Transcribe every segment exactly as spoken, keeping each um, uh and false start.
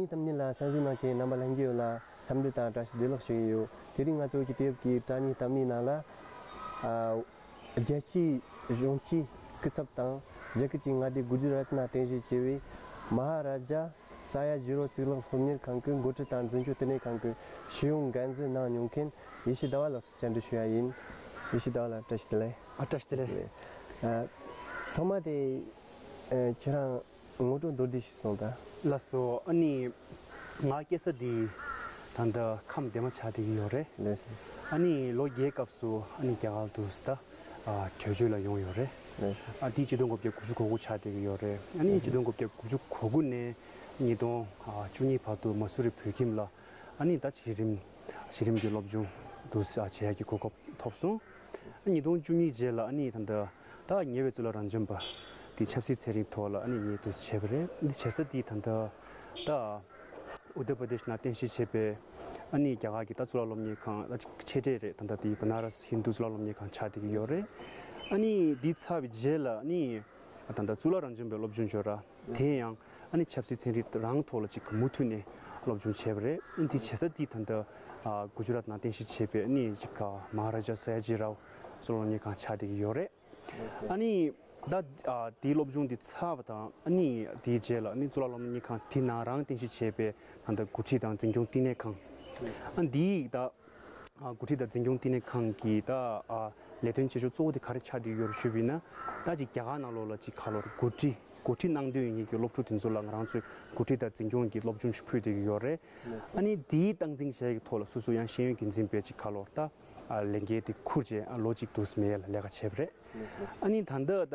གཏམ་ཉིད་ལ་གསན་གཟིགས་གནང་མཁན་རྣམ་པ་ལྷན་རྒྱས་ཡོངས་ལ་འཚམས་འདྲི་དང་བཀྲ་ཤིས་བདེ་ལེགས་ཞུ་གི་ཡོད། དེ་རིང་ང་ཚོ་གི་དེབ་ཀྱི་དྲ་བརྙན་གཏམ་ཉིད་ནང་ལ། ཨ། རྒྱལ་སྤྱིའི་གཞུང་གཅེས་སྐུ་ཚབ་དང་རྒྱ་གར་གྱི་མངའ་སྡེ་གུ་ཇི་རཱཏ་ནང་རྟེན་གཞི་བྱས་པའི་མ་ཧཱ་རཱ་ཇཱ་ས་ཡ་ཇི་རོ་གཙུག་ལག་སློབ་གཉེར་ཁང་གི་འགོ་ཁྲིད་དང་འཛིན་སྐྱོང་ལྟེ་གནས་ཁང་གི་ཤེས་ཡོན་འགན་འཛིན་གནང་མྱོང་མཁན་ཡེ་ཤེས་ཟླ་བ་ལགས་སུ་བཅར་འདྲི་ཞུ་ཡ་ཡིན། ཡེ་ཤེས་ཟླ་བ་ལགས་བཀྲ་ཤིས་བདེ་ལེགས། ཨ། བཀྲ་ཤིས་བདེ་ལེགས། ཨ། ཐོག་མ་དེ། ཨ། ཁྱེད་རང་ངོ་སྤྲོད་མདོར་བསྡུས་ཤིག་གསུངས་དང་། ལགས་སོ། ཨ་ནི། ང་སྐྱེས་ས་འདི་ད་ལྟ་ཁམས་འདན་མ་ཆགས་བསྡད་ཀྱི་ཡོད་རེད། ལགས་སོ། ཨ་ནི་ལོ་བརྒྱད་སྐབས་སུ་ཨ་ནི་རྒྱ་གར་དུ་ད་ཨ་བྲོས་བྱོལ་ལ་ཡོང་ཡོད་རེད། ལགས་སོ། ཨ་འདི་ཆིག་སྟོང་དགུ་བརྒྱ་དགུ་བཅུ་གོ་དགུ་ཆགས་བསྡད་ཀྱི་ཡོད་རེད། ཨ་ནི་ཆིག་སྟོང་དགུ་བརྒྱ་དགུ་བཅུ་གོ་དགུ་ནས་ཉིས་སྟོང་བཅུ་གཉིས་བར་དུ་མ་སུ་རི་བོད་ཁྱིམ་ལ་ཨ་ནི་ད་གཞི་རིམ་གཞི་རིམ་གྱི་སློབ་སྦྱོང་དུ་བྱེད་ཡག་གི་གོ་སྐབས་ཐོབ་སོང་། ཉིས་སྟོང་བཅུ་གཉིས་རྗེས་ལ་ཨ་ནི་ད་ལྟ་ད་ཉེ་བའི་གཙུག་ལག་རབ་འབྱམས་པ་དེ་ཆབ་སྲིད་ཚན་རིག་ཐོག་ལ་ཨ་ནི་ངས་དུ་བྱས་པ་རེད། འདི་བྱེད་ས་དེ་ད་ལྟ་ད་ཨུ་ཏར་པྲ་དེཤ་ནང་རྟེན་གཞི་བྱས་པའི་ཨ་ནི་རྒྱ་གར་གྱི་ད་གཙུག་ལག་སློབ་གཉེར་ཁང་ད་ཆེ་གྲས་རེད། ད་ལྟ་དེ་བ་ན་ར་སི་ཧིན་དུ་གཙུག་ལག་སློབ་གཉེར་ཁང་ཆགས་བསྡད་ཀྱི་ཡོད་རེད། ཨ་ནི་འདི་ཚར་བའི་རྗེས་ལ་ཨ་ནི། ད་ལྟ་གཙུག་ལག་རབ་འབྱམས་པའི་སློབ་སྦྱོང་བྱོས་ར། དེ་ཡང་ཨ་ནི་ཆབ་སྲིད་ཚན་རིག་རང་ཐོག་ལ་ཅིག་མུ་མཐུད་ནས་སློབ་སྦྱོང་བྱས་པ་རེད། ཨ་ནི་དེ་བྱེད་ས་དེ་ད་ལྟ་ཨ་གུ་ཇུ་རཱཏ་ནང་རྟེན་གཞི་བྱས་པའི་ཨ་ནི་ཅིག་མ་ཧཱ་རཱ་ཇཱ་ས་ཡ་ཇི་རའོ་གཙུག་ལག་སློབ་གཉེར་ཁང་ཆགས་བསྡད་ཀྱི་ཡོད་རེད། ཨ་ནི་ད་ཨ་དེའི་སློབ་སྦྱོང་དེ་ཚར་བ་དང་ཨ་ནི་དེའི་རྗེས་ལ་ཨ་ནི་གཙུག་ལག་སློབ་གཉེར་ཁང་དེ་ནང་རང་རྟེན་གཞི་བྱས་པའི་ད་ལྟ་འགོ་ཁྲིད་དང་འཛིན་སྐྱོང་བསྟི་གནས་ཁང་ཨ་འདིའི་ད། ཨ་འགོ་ཁྲིད་དང་འཛིན་སྐྱོང་བསྟི་གནས་ཁང་གི་ད་ཨ་ལས་དོན་བྱེད་ཕྱོགས་གཙོ་བོ་དེ་ག་རེ་ཆགས་བསྡད་ཡོད་རེད་ཞུས་པ་ཡིན་ན། ད་ཅིག་རྒྱ་གར་ནང་ལོགས་ལ་ཅིག་ག་ལོར་འགོ་ཁྲིད་འགོ་ཁྲིད་གནང་འདོད་ཡོད་མཁན་གྱི་སློབ་ཕྲུག་དེ་ཚོ་ལ་ང་རང་ཚོས་འགོ་ཁྲིད་དང་འཛིན་སྐྱོང་གི་སློབ་སྦྱོང་ཞིག་ཕུལ་བསྡད་ཀྱི་ཡོད་རེད། ཨ་ནི་དེའི་སྟངས་འཛིན་བྱེད་ཡག་གི་ཐོག་ལ་སོ་སོ་ཡང་ཤེས་ཡོན་འགན་འཛིན་པས་ཅིག་ག་ལོར་ད་ཨ་ལས་འགན་དེ་འཁུར་བྱས་ཨ་ལོ་གཅིག་དུས་མེད་ལ་ལས་ཀ་བྱས་པ་རེད། ཨ་ནི་ད་ལྟ་ད།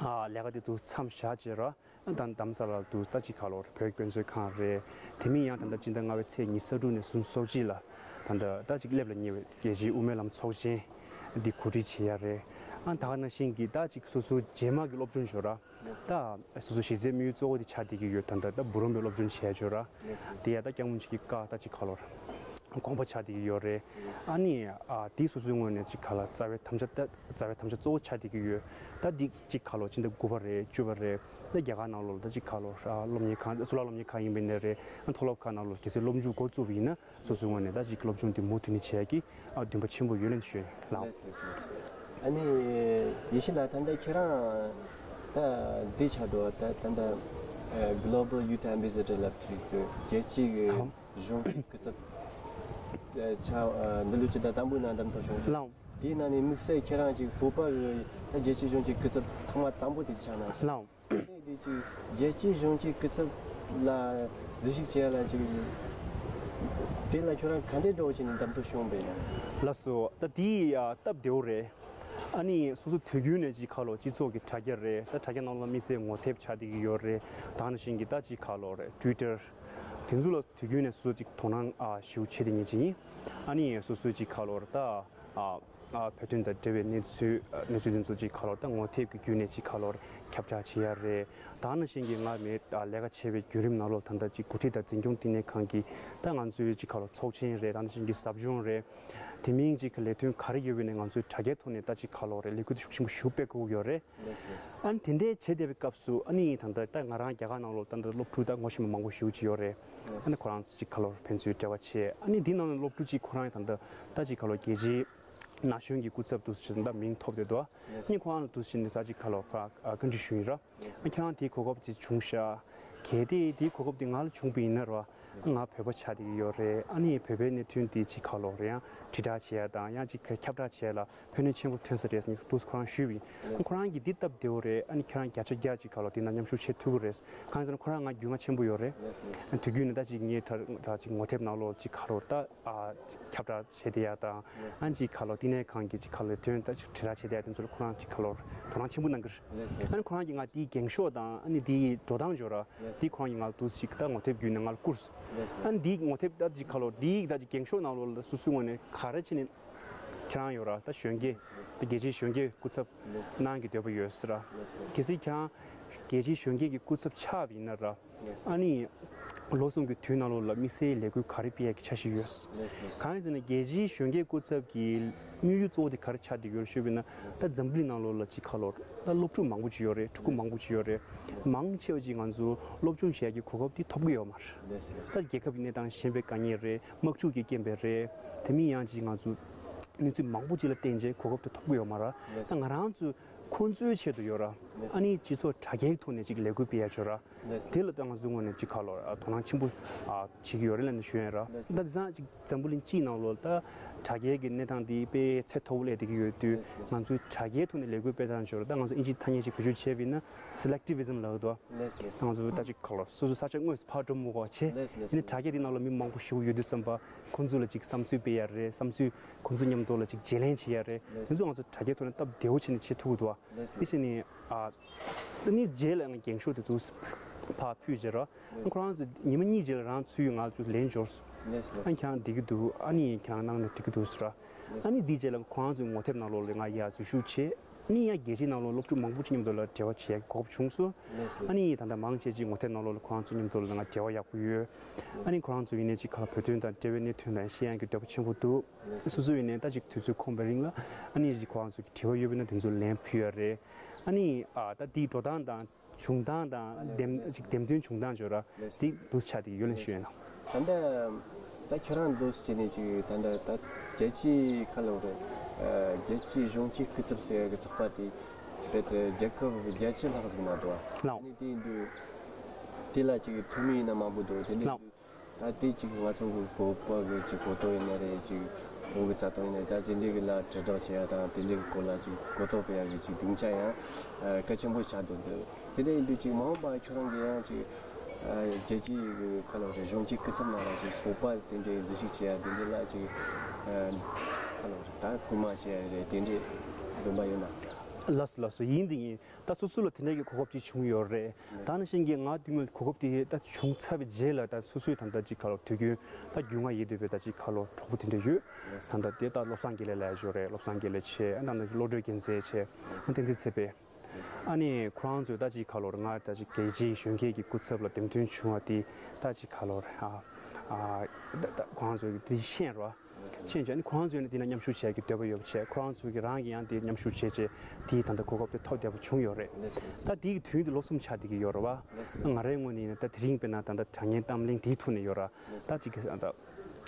ཨ་ལས་ཀ་དེ་ཚོ་མཚམས་བཞག་བྱས་ར། ཨ་ད་རྡ་རམ་ས་ལ་དུ་ད་ཅིག་ག་ལོར་བོད་དཔེ་མཛོད་ཁང་རེད། དེ་མིན་ཡང་ད་ལྟ་སྤྱི་ཟླ་ལྔ་པའི་ཚེས་ཉི་ཤུ་རྩ་དྲུག་ནས་ཟུང་སོ་གཅིག་ལ་ད་ལྟ་ད་ཅིག་སླེབས་ལ་ཉེ་བའི་རྒྱལ་སྤྱིའི་དབུ་མའི་ལམ་ཚོགས་ཆེན་འདི་གོ་སྒྲིག་བྱེད་ཡ་རེད། ཨ་ད་ག་ནང་བཞིན་གྱི་ད་ཅིག་སོ་སོ་རྗེས་མ་གི་སློབ་སྦྱོང་ཞོར་ར། ད་སོ་སོ་གཞི་རྩའི་དམིགས་ཡུལ་གཙོ་བོ་དེ་ཆགས་བསྡད་ཀྱི་ཡོད། ད་ལྟ་ད་འབུམ་རམས་པའི་སློབ་སྦྱོང་བྱས་ཞོར་ར། དེ་ཡ་ད་སྐྱབས་མགོན་ཆེན་གྱི་བཀའ་ད་ཅིག་ག་ལོར་དགོངས་པ་ཆགས་བསྡད་ཀྱི་ཡོད་རེད། ཨ་ནི་ཨ་དེ་སོ་སོའི་ངོས་ནས་ཅིག་ག་ལ་རྩ་བའི་དམ་བཅའ་ད། རྩ་བའི་དམ་བཅའ་གཙོ་བོ་ཆགས་བསྡད་ཀྱི་ཡོད། ད་འདི་གཅིག་ཁ་ལོ་ཕྱི་ཟླ་དགུ་པ་རེད་བཅུ་པ་རེད། ད་རྒྱ་གར་ནང་ལོགས་ལ་ད་གཅིག་ཁ་ལོ་ཨ་སློབ་གཉེར་ཁང་གཙུག་ལག་སློབ་གཉེར་ཁང་ཡིན་པའི་ནས་རེད། ཨ་མཐོ་སློབ་ཁག་ནང་ལོགས་གལ་སྲིད་སློབ་འཇུག་འགོ་བཙུགས་པ་ཡིན་ན་སོ་སོའི་ངོས་ནས་ད་གཅིག་སློབ་སྦྱོང་དེ་མུ་མཐུད་ནས་བྱེད་ཡ་གི་ཨ་འདུན་པ་ཆེན་པོ་ཡོད་ལན་ཞུ་ཡ་ཡིན་ལགས། ལགས་སོ་ལགས་སོ། ཨ་ནི་ཡེ་ཤེས་ལགས་ད་ལྟ་ཁྱེད་རང་ད་འདི་ཆགས་འདུག་ད་ད་ལྟ་Global Youth Ambassador ལབ་ཅིག་རྒྱལ་སྤྱིའི་གི་ཨ་གཞུང་གི་སྐུ་ཚབ་ཆགས་འདི་ལོ་ཅི་ད་དང་པོའི་ནང་འདེམས་ཐོན་བྱུང་། ལགས། དེའི་ནང་ནས་དམིགས་བསལ་ཁྱེད་རང་ཅིག་བོད་པ་གི་ད་རྒྱལ་སྤྱིའི་གཞུང་གི་སྐུ་ཚབ་ཐེངས་མ་དང་པོ་དེ་ཆགས་ན། ལགས། དེ་དེ་ཅིག་རྒྱལ་སྤྱིའི་གཞུང་གི་སྐུ་ཚབ་ལ་གཟིགས་ཞིབ་བྱེད་ཡ་ལ་ཅིག་དེ་ལ་ཁྱོད་རང་ག་འདྲའི་འགྲོ་བྱས་ནས་འདེམས་ཐོན་བྱུང་བས་ན། ལགས་སོ། ད་དེ་ཡ་སྟབས་བདེ་བོ་རེད། ཨ་ནི་སོ་སོ་དུས་རྒྱུན་ནས་ཅིག་ཁ་ལོ་སྤྱི་ཚོགས་ཀྱི་དྲ་རྒྱ་རེད། ད་དྲ་རྒྱ་ནང་ལ་དམིགས་བསལ་ངོ་དེབ་ཆགས་བསྡད་ཀྱི་ཡོད་རེད། ད་ནང་བཞིན་གྱི་ད་ཅིག་ཁ་ལོ་རེད་Twitter་དེ་ཚོ་ལ་དུས་རྒྱུན་ནས་སོ་སོ་ཅིག་དོ་སྣང་ཨ་ཞེ་པོ་བྱེད་བསྡད་མཁན་ཅིག་ཡིན། ཨ་ནི་སོ་སོའི་ཅིག་ཁ་ལོ་རེད་ད་ཨ། ཨ་བོད་དོན་དང་འབྲེལ་བའི་གནས་ཚུལ་ཨ་གནས་ཚུལ་དེ་ཚོ་ཅིག་ཁ་ལོར་ད་ངོ་དེབ་ཀྱི་བརྒྱུད་ནས་ཅིག་ཁ་ལོར་ཁྱབ་བསྒྲགས་བྱེད་ཡ་རེད། ད་ནང་བཞིན་གྱི་ང་མི་ཨ་ལས་ཀ་བྱེད་པའི་བརྒྱུད་རིམ་ནང་ལོགས་ད་ལྟ་ཅིག་འགོ་ཁྲིད་དང་འཛིན་སྐྱོང་བསྟི་གནས་ཁང་གི་ད་ང་ཚོའི་ཅིག་ཁ་ལོར་ཚོགས་ཆེན་རེད། ད་ནང་བཞིན་གྱི་ཟབ་སྦྱོང་རེད། དེ་མིན་ཅིག་གི་ལས་དོན་ག་རེ་ཡོད་པའི་ནས་ང་ཚོའི་དྲ་རྒྱའི་ཐོག་ནས་ད་ཅིག་ཁ་ལོར་རེད་ལས་འགུལ་དེ་ཤུགས་ཆེན་པོ་ཞིག་སྤེལ་དགོས་ཡོད་རེད། ཨ་ནི་དེ་འདྲའི་བྱེད་བསྡད་པའི་སྐབས་སུ་ཨ་ནི་ད་ལྟ་ད་ང་རང་རྒྱ་གར་ནང་ལོགས་ད་ལྟ་སློབ་ཕྲུག་ད་ངོ་ཤེས་པ་མང་པོ་ཞིག་ཅིག་ཡོད་རེད། ཨ་ནི་ཁོ་རང་ཚོ་ཅིག་ཁ་ལོར་ཕན་ཚུན་འབྲེལ་བ་བྱས། ཨ་ནི་འདི་ནང་ནས་སློབ་ཕྲུག་ཅིག་ཁོ་རང་ད་ལྟ་ད་ཅིག་ཁ་ལོར་རྒྱལ་སྤྱིའི་ན་གཞོན་གྱི་སྐུ་ཚབ་དུ་ཞིག་ད་མིང་ཐོབ་བསྡད་འདུག་ཨ་ནི་ཁོ་རང་ལ་དུ་ཞིག་ནས་ད་ཅིག་ཁ་ལོར་ཁོ་རང་བཀའ་འདྲི་ཞུ་ཡིན་ར། ཨ་ཁྱེད་རང་དེའི་གོ་སྐབས་དེ་བྱུང་ཤག་གལ་ཏེ་དེའི་གོ་སྐབས་དེ་ང་ལ་བྱུང་པ་ཡིན་ན་ར། ང་བོད་པ་ཆགས་བསྡད་ཀྱི་ཡོད་རེད། ཨ་ནི་བོད་པའི་གནད་དོན་དེ་ཅིག་ཁ་ལོར་ཡང་དྲིལ་བསྒྲགས་བྱེད་ཡ་དང་ཡང་ཅིག་ཁྱབ་བསྒྲགས་བྱེད་ཡ་ལ་ཕན་ནུས་ཆེན་པོ་ཐོན་ས་རེད་ཟེར་ནས་དུས་ཁོ་རང་ཞུས་པ་ཡིན། ཁོ་རང་གིས་འདི་སྟབས་བདེ་བོ་རེད། ཨ་ནི་ཁྱེད་རང་བརྒྱ་ཆ་བརྒྱ་ཅིག་ཁ་ལོར་དེ་ན་མཉམ་ཞུགས་བྱེད་ཐུབ་ཀྱི་རེད། གང་ཡིན་ཟེར་ན་ཁོ་རང་ང་རྒྱུས་མངའ་ཆེན་པོ་ཡོད་རེད། དུས་རྒྱུན་ནས་ད་ཅིག་ངས་ད་ད་ཅིག་ངོ་དེབ་ནང་ལོགས་ཅིག་ཁ་ལོར་ད་ཨ་ཁྱབ་བསྒྲགས་བྱེད་བསྡད་ཡ་དང་ཨ་ཅིག་ཁ་ལོར་བསྟི་གནས་ཁང་གི་ཅིག་ཁ་ལོར་དོན་ད་ཅིག་དྲིལ་བསྒྲགས་བྱེད་བསྡད་ཡ་དེ་ཚོ་ལ་ཁོ་རང་ཅིག་ཁ་ལོར་དོ་སྣང་ཆེན་པོ་གནང་གི་རེད། ཨ་ནི་ཁོ་རང་གིས་ང་དེའི་འགེངས་ཤོག་དང་ཨ་ནི་དེའི་འགྲོ་སྟངས་འབྱོར་ར། དེ་ཁོ་རང་གིས་ང་ལ་ཏོག་ཙམ་ཅིག་ད་ངོ་དེབ་བརྒྱུད་ནས་ང་ལ་བསྐུར་སོང་། ཨ་ནི་དེའི་ངོ་དེབ་ད་ཅིག་ཁ་ལོར་དེའི་ད་ཅིག་འགེངས་ཤོག་ནང་ལོགས་ལ་སོ་སོའི་ངོས་ནས་ག་རེ་བྱས་ནས་ཁྱེད་རང་ཡོད་ར་ད་གཞོན་སྐྱེས་ད་རྒྱལ་སྤྱིའི་གཞོན་སྐྱེས་སྐུ་ཚབ་གནང་གི་འདོད་པ་ཡོད་ཟེར་ར། གལ་སྲིད་ཁྱེད་རང་ རྒྱལ་སྤྱིའི་གཞོན་སྐྱེས་ཀྱི་སྐུ་ཚབ་ཆགས་པ་ཡིན་ན་ར། ལགས། ཨ་ནི་ལོ་གསུམ་གྱི་དུས་ནང་ལོགས་ལ་དམིགས་བསལ་ལས་འགུལ་ག་རེ་སྤེལ་ཡག་གི་འཆར་གཞི་ཡོད། ལགས། གང་ཡིན་ཟེར་ན་རྒྱལ་སྤྱིའི་གཞོན་སྐྱེས་སྐུ་ཚབ་ཀྱི་དམིགས་ཡུལ་གཙོ་བོ་དེ་ག་རེ་ཆགས་བསྡད་ཡོད་ཞུས་པ་ཡིན་ན། ད་འཛམ་བུ་གླིང་ནང་ལོགས་ལ་ཅིག་ཁ་ལོ་ད་སློབ་ཕྲུག་མང་པོ་ཅིག་ཡོད་རེད། ཕྲུ་གུ་མང་པོ་ཅིག་ཡོད་རེད། མང་ཆེ་བ་ཅིག་ང་ཚོ་སློབ་སྦྱོང་བྱེད་ཡག་གི་གོ་སྐབས་དེ་ཐོབ་ཀྱི་ཡོད་མ་རེད། ལགས། ད་རྒྱལ་ཁབ་ཀྱི་གནས་སྟངས་ཤེས་པའི་དཀའ་ངལ་རེད། དམག་འཁྲུག་གི་རྐྱེན་པས་རེད། དེ་མིན་ཡང་ཅིག་ང་ཚོ་གནས་ཚུལ་མང་པོ་ཅིག་ལ་བརྟེན་བྱས་གོ་སྐབས་དེ་ཐོབ་ཀྱི་ཡོད་མ་རེད། ལགས། ད་ང་རང་ཚོ་ཁོང་ཚོའི་ཆེད་དུ་ཡོད་ར། ཨ་ནི་སྤྱི་ཚོགས་དྲ་རྒྱའི་ཐོག་ནས་ཅིག་ལས་འགུལ་སྤེལ་ཡ་ཅིག་ཡོད་ར། དེ་ལ་ད་ང་ཚོའི་ངོས་ནས་ཅིག་ཁ་ལོ་དོ་སྣང་ཆེན་པོ་ཨ་བྱེད་ཀྱི་ཡོད་རེད་ལབ་ནས་ཞུ་ཡ་ར། ད་དེང་སང་ཅིག་འཛམ་བུ་གླིང་སྤྱིའི་ནང་ལོགས་ད་དྲ་རྒྱའི་གི་གནས་སྟངས་དེ་དཔེ་ཚད་མཐོ་པོ་སླེབས་བསྡད་ཀྱི་ཡོད་དུས། ང་ཚོའི་དྲ་རྒྱའི་ཐོག་ནས་ལས་འགུལ་སྤེལ་སྟངས་ཅིག་ཡོད་ར། ད་ང་ཚོ་ཨིན་ཇིའི་ཐ་སྙད་ཅིག་བེད་སྤྱོད་བྱས་པ་ཡིན་ན་selectivism ལབ་ཀྱི་འདུག་ང་ཚོ་ད་ཅིག་ཁ་ལོ་སོ་སོ་ས་ཆ་དངོས་སུ་ཕར་འགྲོ་མི་དགོས་པ་བྱས། ཨ་ནི་དྲ་རྒྱ་དེ་ནང་ལ་མི་མང་པོ་ཞེ་པོ་ཡོད་དུས་ཙམ་པ་ཁོང་ཚོ་ལ་ཅིག་བསམ་ཚུལ་སྤེལ་ཡ་རེད། བསམ་ཚུལ་ཁོང་ཚོ་མཉམ་དུ་ལ་ཅིག་བརྗེ་ལེན་བྱེད་ཡ་རེད། དེ་ཚོ་ང་ཚོ་དྲ་རྒྱའི་ཐོག་ནས་སྟབས་བདེ་བོ་བྱས་ནས་བྱེད་ཐུབ་ཀྱི་འདུག་དེ་བཞིན་ནི་ཨ་ཨ་ནི་རྗེས་ལ་ང་འགེངས་ཤོག་དེ་ཚོ་ཕར་ཕུལ་བྱས་ར། ཁོ་རང་ཚོ་ཉི་མ་གཉིས་རྗེས་ལ་རང་ཚུར་ང་ཚོ་ལན་འབྱོར་སོང་། ཨ་ནི་ཁྱེད་རང་བསྡད་ཀྱི་འདུག་ཨ་ནི་ཁྱེད་རང་གནང་ན་འགྲིག་གི་འདུག་ཟེར་ར། ཨ་ནི་དེའི་རྗེས་ལ་ཁོ་རང་ཚོའི་ངོ་དེབ་ནང་ལོགས་ལ་ང་ཡར་འཛུལ་ཞུགས་བྱས། ཨ་ནི་ཡང་རྒྱལ་སྤྱིའི་ནང་ལོགས་སློབ་ཕྲུག་མང་པོ་ཅིག་མཉམ་དུ་ལ་འབྲེལ་བ་བྱེད་ཡག་གི་གོ་སྐབས་བྱུང་སོང་། ཨ་ནི་ད་ལྟ་མང་ཆེ་ཅིག་ངོ་དེབ་ནང་ལོགས་ལ་ཁོ་རང་ཚོ་མཉམ་དུ་ལ་ང་འབྲེལ་བ་ཡག་པོ་ཡོད། ཨ་ནི་ཁོ་རང་ཚོ་ཡིན་ནའི་ཅིག་ཁ་ལ་བོད་དོན་དང་འབྲེལ་བའི་གནད་དོན་ལ་ཤེས་ཡག་གི་འདོད་པ་ཆེན་པོ་འདུག་སོ་སོ་ཡིན་ནའི་ད་ཅིག་དུས་ཚོད་ཁོམ་པའི་རིང་ལ་ཨ་ནི་ཅིག་ཁོ་རང་ཚོ་གི་དྲི་བ་ཡོད་པ་ཡིན་ན་དེ་ཚོ་ལན་ཕུལ་ཡ་རེད། ཨ་ནི་ཨ་ད་དེའི་འགྲོ་སྟངས་དང་བྱུང་སྟངས་དང་འདེམས་ཅིག་འདེམས་ཐོན་བྱུང་སྟངས་ཅིག་ཡོད་ར། དེ་འདུག་ཆགས་དེ་ཡོད་ལན་ཞུ་ཡ་ན། ད་ལྟ་ད་ཁྱོད་རང་འདུག་བྱས་ནས་ཅིག་ད་ལྟ་ད་རྒྱལ་སྤྱིའི་ཁ་ལོ་རེད། རྒྱལ་སྤྱིའི་གཞོན་སྐྱེས་སྐུ་ཚབ་ཟེར་ཡ་གི་ཚོགས་པ་དེ་རྦད་དེ་རྒྱལ་ཁབ་བརྒྱད་ཅུ་ལྷག་ཟིག་ན་འདུག་ལགས། ཨ་ནི་དེ་ཡིན་དུས་དེ་ལ་ཅིག་འཐུས་མི་ཡིན་ན་མང་པོ་འདུག་དེ་འདྲ་ཡིན་ལགས། དུས་ད་དེ་ཅིག་ང་ཚོ་གི་བོད་པ་གི་ཅིག་གོ་རྟོགས་ཡིན་ན་རེད། ཅིག་བོད་གི་རྩ་དོན་ཡིན་ན་རེད། ད་དེ་འདྲའི་གི་ལ་དྲིལ་བསྒྲགས་བྱེད་ཡ་དང་དེ་འདྲའི་གི་སྐོར་ལ་ཅིག་གོ་རྟོགས་སྤེལ་ཡ་གི་ཅིག་སྡིངས་ཆ་ཡང་གལ་ཆེན་པོ་ཆགས་འདུག་འདུག་དེ་འདྲ་ཡིན་དུས་ཅིག་མ་འོངས་པ་ཁྱོད་རང་གི་ཡང་ཅིག་རྒྱལ་སྤྱིའི་གི་ཁ་ལོ་རེད། གཞོན་སྐྱེས་སྐུ་ཚབ་ནང་ལ་ཅིག་བོད་པ་དེ་འདྲའི་འཛུལ་ཞུགས་བྱེད་ཡ་དེ་འདྲའི་ལ་ཅིག་ཁ་ལོ་རེད། ད་སྐུལ་མ་བྱེད་ཡ་རེད། དེ་འདྲའི་འདུན་པ་ཡོད་ན། ལགས་སོ་ལགས་སོ། ཡིན་དེ་ཡིན། ད་སོ་སོ་ལ་དེ་འདྲའི་གི་གོ་སྐབས་ཅིག་བྱུང་ཡོད་རེད། ད་ནང་བཞིན་གྱི་ང་དེ་སྔོན་གོ་སྐབས་དེ་ད་བྱུང་ཚར་བའི་རྗེས་ལ་ད་སོ་སོའི་ད་ལྟ་ཅིག་ཁ་ལོ་དུས་རྒྱུན་ད་རྒྱུས་མངའ་ཡིན་བསྡད་པའི་ད་ཅིག་ཁ་ལོ་གྲོགས་པོ་དེ་འདྲ་ཡོད། ད་ལྟ་དེ་ད་བློ་བཟང་དགེ་ལེགས་ལབ་ཡ་ཅིག་ཡོད་རེད། བློ་བཟང་དགེ་ལེགས་བྱས། ཨ་ད་ལྟ་བློ་གྲོས་རྒྱལ་མཚན་བྱས། ཨ་བསྟན་འཛིན་ཚེ་དཔལ། ཨ་ནི་ཁོ་རང་ཚོས་ད་ཅིག་ཁ་ལོ་ང་ད་ཅིག་རྒྱལ་སྤྱིའི་གཞོན་སྐྱེས་ཀྱི་སྐུ་ཚབ་ལ་འདེམས་ཐོན་བྱུང་བ་དེ་ད་ཅིག་ཁ་ལོ་ཨ་ཨ་ད་ད་ཁོ་རང་ཚོས་དེ་ཤེས་རོགས། ཤེས་བྱས་ནས་ཁོ་རང་ཚོས་ནི་དེ་ན་མཉམ་ཞུགས་བྱེད་ཀྱི་འདོད་པ་ཡོད་པ་བྱས། ཁོ་རང་ཚོས་ཀྱི་རང་གི་ཡང་དེ་མཉམ་ཞུགས་བྱས་བྱས་དེའི་ད་ལྟ་གོ་སྐབས་དེ་ཐོབ་བསྡད་པ་བྱུང་ཡོད་རེད། ད་དེའི་དུས་དེ་ལོ་གསུམ་ཆགས་བསྡད་ཀྱི་ཡོད་རེད་བ། ང་རའི་ངོས་ནས་ཡིན་ན་ད་དེ་རིང་དཔེར་ན་ད་ལྟ་དྲ་བརྙན་གཏམ་གླེང་དེའི་ཐོག་ནས་ཡོད་ར། ད་ཅིག་གི་ད་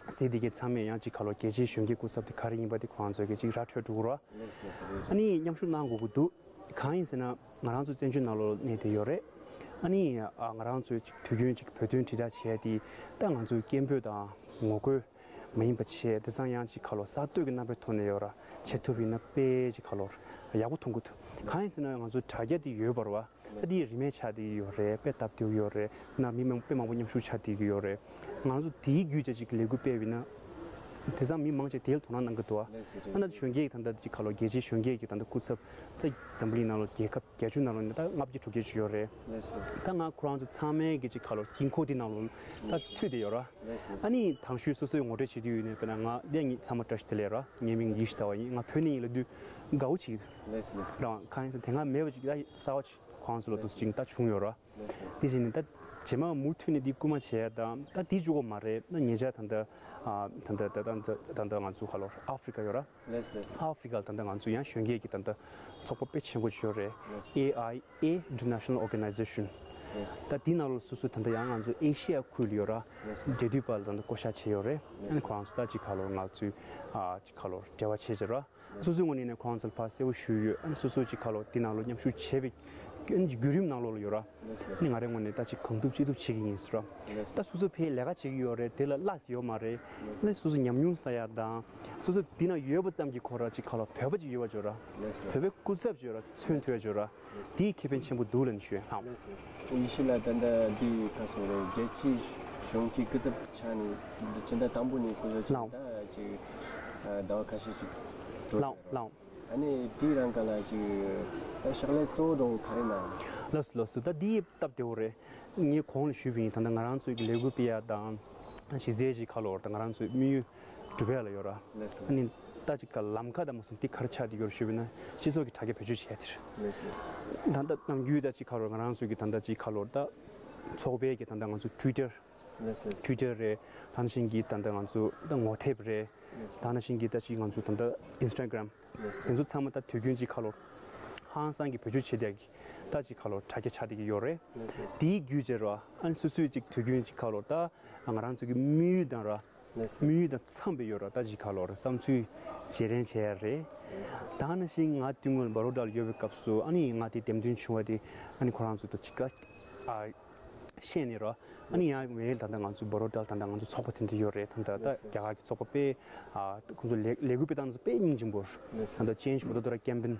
ཟེར་དེ་གའི་ཚང་མས་ཡང་ཅིག་ཁ་ལོ་རྒྱལ་སྤྱིའི་གཞོན་སྐྱེས་སྐུ་ཚབ་དེ་ག་རེ་ཡིན་པ་དེ་ཁོ་རང་ཚོས་ཀྱི་ཅིག་ར་འཕྲོད་འགྲོ་གི་རེད་བ། ཨ་ནི་མཉམ་ཞུགས་གནང་དགོས་ཀྱི་འདུག་གང་ཡིན་ཟེར་ན་ང་རང་ཚོ་བཙན་བྱོལ་ནང་ལོགས་གནས་བསྡད་ཡོད་རེད། ཨ་ནི་ཨ་ང་རང་ཚོས་ཅིག་དུས་རྒྱུན་ཅིག་བོད་དོན་དྲིལ་བསྒྲགས་བྱས་ཏེ་ད་ང་ཚོའི་སྐད་འབོད་དང་ངོ་རྒོལ་མ་ཡིན་པ་བྱས། དེང་སང་ཡང་ཅིག་ཁ་ལོ་གསར་གཏོད་ཀྱི་རྣམ་པའི་ཐོག་ནས་ཡོད་ར་བྱེད་ཐུབ་ཡིན་ན་དཔེ་ཅིག་ཁ་ལོ་ཡག་པོ་མཐོང་གི་འདུག་གང་ཡིན་ཟེར་ན་ང་ཚོ་དྲ་རྒྱ་དེ་ཡོད་པ་རེད་བ། ད་དེ་རིན་མེད་ཆགས་བསྡད་ཀྱི་ཡོད་རེད། དཔེ་སྟབས་བདེ་པོ་ཡོད་རེད། ན་མི་མང་དཔེ་མང་པོ་མཉམ་ཞུགས་ཆགས་བསྡད་ཀྱི་ཡོད་རེད། ང་ཚོ་དེའི་བརྒྱུད་བྱས་ཅིག་ལས་འགུལ་སྤེལ་བ་ཡིན་ན། དེང་སང་མི་མང་ཆེ་དེ་ལ་དོ་སྣང་གནང་གི་འདུག་བ། ལགས་སོ། ཨ་ན་གཞོན་སྐྱེས་ཀྱི་ད་ལྟ་ཅིག་ཁ་ལོ་རྒྱལ་སྤྱིའི་གཞོན་སྐྱེས་ཀྱི་ད་ལྟ་སྐུ་ཚབ་ད་འཛམ་བུ་གླིང་ནང་ལ་རྒྱལ་ཁབ་བརྒྱད་ཅུ་ནང་ལ་ནི་ད་ལྔ་བརྒྱ་དྲུག་བརྒྱ་ཅིག་ཡོད་རེད། ལགས་སོ། ད་ང་ཁོ་རང་ཚོ་ཚང་མའི་གི་ཅིག་ཁ་ལོ་དཀྱིལ་འཁོར་དེ་ནང་ལ་ད་ཚུད་བསྡད་ཡོད་ར། ལགས་སོ། ཨ་ནི་དང་ཤོས་སོ་སོའི་ངོ་སྤྲོད་བྱེད་དུས་ཡོད་ནས་དཔེར་ན་ང་ལས་ངེད་ཚང་མ་བཀྲ་ཤིས་བདེ་ལེགས་ར། ངའི་མིང་ཡེ་ཤེས་ཟླ་བ་ཡིན། ང་བོད་ནས་ཡིན་ལབ་དུས་དགའ་བོ་བྱེད་ཀྱི་འདུག་ལགས་སོ། ལགས་སོ། རང་གང་ཡིན་ཟེར་དེ་སྔ་མེད་པ་ཅིག་ད་གསར་བ་ཅིག་ཁོ་རང་ཚོ་ལ་འདུག་ཅིག་ད་བྱུང་ཡོད་ར། དེ་བཞིན་ནི་ད་རྗེས་མ་མུ་མཐུད་ནས་འདི་སྐུལ་མ་བྱས་ཡ་དང་ད་འདི་གཅིག་པོ་མ་རེད། ད་ཉེ་ཆར་ད་ལྟ་ཨ་ད་ལྟ་ད་ལྟ་ད་ལྟ་ང་ཚོ་ཧ་ལོ་ཨ་ཧྥི་རི་ཀ་ཡོད་ར། ལགས་ལགས། ཨ་ཧྥི་རི་ཀ་ལ་ད་ལྟ་ང་ཚོ་ཡང་གཞོན་སྐྱེས་ཀྱི་ད་ལྟ་ཚོགས་པ་དཔེ་ཆེན་པོ་ཅིག་ཡོད་རེད། ལགས། ཨེ་ཨའི་ཨེ་International Organization། ལགས། ད་འདི་ནང་ལོགས་སུ་སུ་ད་ལྟ་ཡང་ང་ཚོ་ཨེ་ཤི་ཡ་ཁུལ་ལ་ཡོད་ར། ལགས། འབྲེལ་མཐུད་པ་ལ་ད་ལྟ་བསྐོ་བཞག་བྱས་ཡོད་རེད། ལགས། ཨ་ནི་ཁོ་རང་ཚོ་ད་ཅིག་ཁ་ལོ་ང་ཚོའི་ཨ་ཅིག་ཁ་ལོ་འབྲེལ་བ་བྱས་ཅིག་ར། སོ་སོའི་ངོས་ནས་ནས་ཁོང་ཚོར་ཕར་གསལ་པོ་ཞུས་ཡོད། ཨ་ནི་སོ་སོ་ཅིག་ཁ་ལོ་དེ་ནང་ལོ་མཉམ་ཞུགས་བྱས་པའི་ཨ་ནི་བརྒྱུད་རིམ་ནང་ལོགས་ལ་ཡོད་ར། ཨ་ནི་ང་རའི་ངོས་ནས་ད་ཅིག་གང་ཐུབ་ཅི་ཐུབ་བྱེད་ཀྱི་ཡིན་ཟེར་ར། ད་སོ་སོ་ཕའི་ལས་ཀ་བྱེད་ཀྱི་ཡོད་རེད། དེ་ལ་གླགས་ཡོད་མ་རེད། ཨ་ནི་སོ་སོ་ཉམས་མྱོང་བསགས་ཡ་དང་སོ་སོ་དེ་ན་ཡོད་པ་ཙམ་གྱིས་ཁོ་ར་ཅིག་ཁ་ལོ་བོད་པ་ཅིག་ཡོད་པ་ཅིག་ཡོད་ར། བོད་པའི་སྐུ་ཚབ་ཅིག་ཡོད་ར། མཚོན་ཐུབ་ཡ་ཅིག་ཡོད་ར། དེའི་ཁེ་ཕན་ཆེན་པོ་འདུག་ལབ་ནས་ཞུ་ཡ། ལགས། ཡེ་ཤེས་ལགས་ད་ལྟ་འདི་ག་སོང་རེད། རྒྱལ་སྤྱིའི་གཞོན་སྐྱེས་སྐུ་ཚབ་ཆགས་ནས་འདི་སྤྱི་ཟླ་དང་པོ་ནས་སྐུ་ཚབ་ཆགས་ལགས། ད་ཅིག་ཟླ་བ་ཁ་ཤས་ཤིག་འགྲོ་ལགས་ལགས། ཨ་ནི་དེའི་རིང་ག་ལ་ཅིག་ད་ཕྱག་ལས་གཙོ་བོ་འདྲ་བོ་ག་རེ་གནང་། ལགས་སོ་ལགས་སོ། ད་འདི་སྟབས་བདེ་བོ་རེད། ངས་གོང་ལ་ཞུས་པ་ཡིན། ད་ལྟ་ང་རང་ཚོའི་གི་ལས་འགུལ་སྤེལ་ཡ་དང་གཞི་རྩའི་ཅིག་ཁ་ལོ་ད་ང་རང་ཚོའི་དམིགས་ཡུལ་ གྲུབ་ཡ་ལ་ཡོད་ར། ལགས་སོ། ཨ་ནི་ད་ཅིག་ག་ལམ་ཁ་དང་མ་སོང་དེ་ག་རེ་ཆགས་བསྡད་ཡོད་ཞུས་པ་ན་སྤྱི་ཚོགས་ཀྱི་དྲ་རྒྱ་བེད་སྤྱོད་བྱས་དེར། ལགས་སོ། ད་ལྟ་ནམ་རྒྱུན་ད་ཅིག་ཁ་ལོར་ང་རང་ཚོ་གི་ད་ལྟ་ཅིག་ཁ་ལོར་ད་ཚོགས་པའི་གི་ད་ལྟ་ང་ཚོ་Twitter། ལགས་སོ། Twitter་རེད། ད་ནང་བཞིན་གྱི་ད་ལྟ་ང་ཚོ་ད་ངོ་དེབ་རེད། ལགས་སོ། ད་ནང་བཞིན་གྱི་ད་ཅིག་ང་ཚོ་ད་ལྟ་Instagram། ལགས་སོ། དེ་ཚོ་ཚང་མ་ད་དུས་རྒྱུན་ཅིག་ཁ་ལོར་ཧང་སང་གི་བེད་སྤྱོད་བྱེད་བསྡད་ཀྱི་ད་ཅིག་ཁ་ལོར་དྲ་རྒྱ་ཆགས་བསྡད་ཀྱི་ཡོད་རེད། ལགས་སོ། དེའི་བརྒྱུད་བྱས་རོ། ཨ་ནི་སོ་སོའི་ཅིག་དུས་རྒྱུན་ཅིག་ཁ་ལོར་ད་ང་རང་ཚོ་གི་དམིགས་ཡུལ་དང་ར། ལགས་སོ། དམིགས་ཡུལ་དང་འཚམས་པའི་ཡོད་ར་ད་ཅིག་ཁ་ལོར་བསམ་ཚུལ་བརྗེ་རེས་བྱས་ཡ་རེད། ད་ནང་བཞིན་ང་དུས་སྔོན་བ་རོ་ཌལ་ཡོད་པའི་སྐབས་སུ་ཨ་ནི་ང་དེ་འདེམས་ཐོན་བྱུང་བ་དེ་ཨ་ནི་ཁོ་རང་ཚོ་ད་ཅིག་ཨ། ཤེས་ནས་རོ། ཨ་ནི་ཡང་མེད་ད་ལྟ་ང་ཚོ་བོ་རོ་ཏལ་ད་ལྟ་ང་ཚོ་ཚོགས་པ་དེ་འདྲ་ཡོད་རེད་ད་ལྟ་ད་རྒྱ་གར་གྱི་ཚོགས་པ་དཔེ་ཨ་ཁོང་ཚོ་ལས་ལས་འགུལ་སྤེལ་སྟངས་དེ་ཚོ་དཔེ་སྙིང་རྗེ་པོ་རེད། ད་ལྟ་ཅེན་ཇི་བོ་ཏོ་ཏོ་ར་ཀེམ་པེན་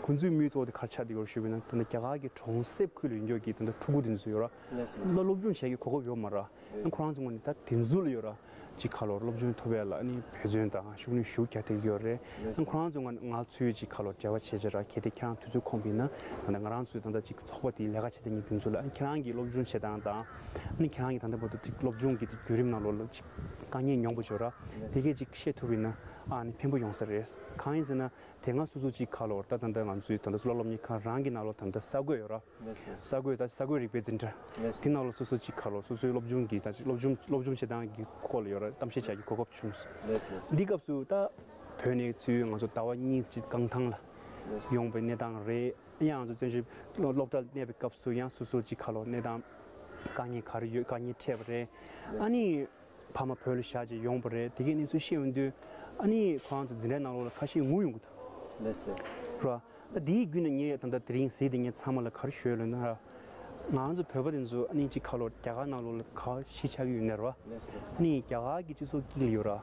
ཁོང་ཚོའི་དམིགས་ཡུལ་གཙོ་བོ་དེ་ག་རེ་ཆགས་བསྡད་ཡོད་ཞུས་པ་ཡིན་ན་ད་ལྟ་རྒྱ་གར་གྱི་གྲོང་གསེབ་ཁུལ་ལ་ཡོད་མཁན་གྱི་ད་ལྟ་ཕྲུ་གུ་དེ་ཚོ་ཡོད་ར། ད་སློབ་སྦྱོང་བྱེད་ཀྱི་གོ་སྐབས་ཡོད་མ་ར། ཨ་ཁོ་རང་ཚོ་ངོས་ནས་ད་དེ་ཚོ་ལ་ཡོད་ར། ཅིག་ཁ་ལོར་སློབ་སྦྱོང་ཐོབ་ཡ་ལ་ཨ་ནི་འབད་བརྩོན་དང་ཤུགས་སྣོན་ཞུ་རྒྱག་བསྡད་ཀྱི་ཡོད་རེད། ཨ་ཁོ་རང་ཚོ་ང་ང་ཚོའི་ཅིག་ཁ་ལོར་འབྲེལ་བ་བྱེད་བྱེད་ར་གལ་ཏེ་ཁྱེད་རང་དུས་ཚོད་ཁོམ་པ་ཡིན་ན་ད་ལྟ་ང་རང་ཚོའི་ད་ལྟ་ཅིག་ཚོགས་པ་དེའི་ལས་ཀ་བྱེད་མཁན་དེ་ཚོ་ལ་ཨ་ཁྱེད་རང་གིས་སློབ་སྦྱོང་བྱེད་སྟངས་དང་ཨ་ནི་ཁྱེད་རང་གིས་ད་ལྟ་བར་དུ་ཅིག་སློབ་སྦྱོང་གི་བརྒྱུད་རིམ་ནང་ལོགས་ལ་ཅིག་དཀའ་ངལ་མྱོང་པ་ཡོད་ར། དེ་གས་ཅིག་བཤད་ཐུབ་པ་ཡིན་ན་ཨ་ནི་ཕན་པོ་ཡོང་ས་རེད། གང་ཡིན་ཟེར་ན་དེ་སྔ་སོ་སོ་ཅིག་ཁ་ལོར་ད་ད་ལྟ་ང་ཚོའི་ད་ལྟ་གཙུག་ལག་སློབ་གཉེར་ཁང་རང་གི་ནང་ལོགས་ད་ལྟ་གསར་འགོད་ཡོད་ར། ལགས་སོ། གསར་འགོད་ད་གསར་འགོད་རིག་པའི་འཛིན་གྲྭ། ལགས་སོ། དེ་ནང་ལ་སོ་སོ་ཅིག་ཁ་ལོ་སོ་སོའི་སློབ་སྦྱོང་གི་ད་ཅིག་སློབ་སྦྱོང་སློབ་སྦྱོང་བྱེད་སྟངས་ཀྱི་སྐོར་ལ་ཡོད་ར་གཏམ་བཤད་བྱ་རྒྱུ་གོ་སྐབས་བྱུང་སོང་། ལགས་སོ། ལགས་སོ། འདི་སྐབས་སུ་ད་བོད་ནས་ཚུར་ང་ཚོ་ཟླ་བ་གཉིས་ཅིག་རྐང་ཐང་ལ་ལགས་སོ། ཡོང་པའི་གནས་སྟངས་རེད། ཡང་ང་ཚོ་བཙན་བྱོལ་སློབ་གྲྭ་ལ་གནས་པའི་སྐབས་སུ་ཡང་སོ་སོ་ཅིག་ཁ་ལོ་གནས་སྟངས་དཀའ་ངལ་ག་རེ་ཡོད་དཀའ་ངལ་འཕྲད་པ་རེད། ཨ་ནི། ཕ་མ་བོད་ལ་བཞག་བྱས་ཡོང་པ་རེད། དེ་གའི་གནས་ཚུལ་ཤེས་ཡོང་དུས་ཨ་ནི་ཁོ་རང་ཚོ་འཛིན་གྲྭའི་ནང་ལོགས་ལ་ཁ་ཤས་ངུ་ཡོང་གི་འདུག་ལགས་སོ། ར། ད་དེའི་བརྒྱུད་ནས་ངས་ད་ལྟ་དེ་རིང་གཟིགས་དེ་ངས་ཚང་མ་ལ་ག་རེ་ཞུ་ཡ་ལབ་ན་ར། ང་རང་ཚོ་བོད་པ་དེ་ཚོ་ཨ་ནི་གཅིག་ཁ་ལོ་རྒྱ་གར་ནང་ལོགས་ལ་ག་བ་གཞིས་ཆགས་ཀྱི་ཡོད་ན་ར། ལགས་སོ། ཨ་ནི་རྒྱ་གར་གྱི་སྤྱི་ཚོགས་དཀྱིལ་ལ་ཡོད་ར།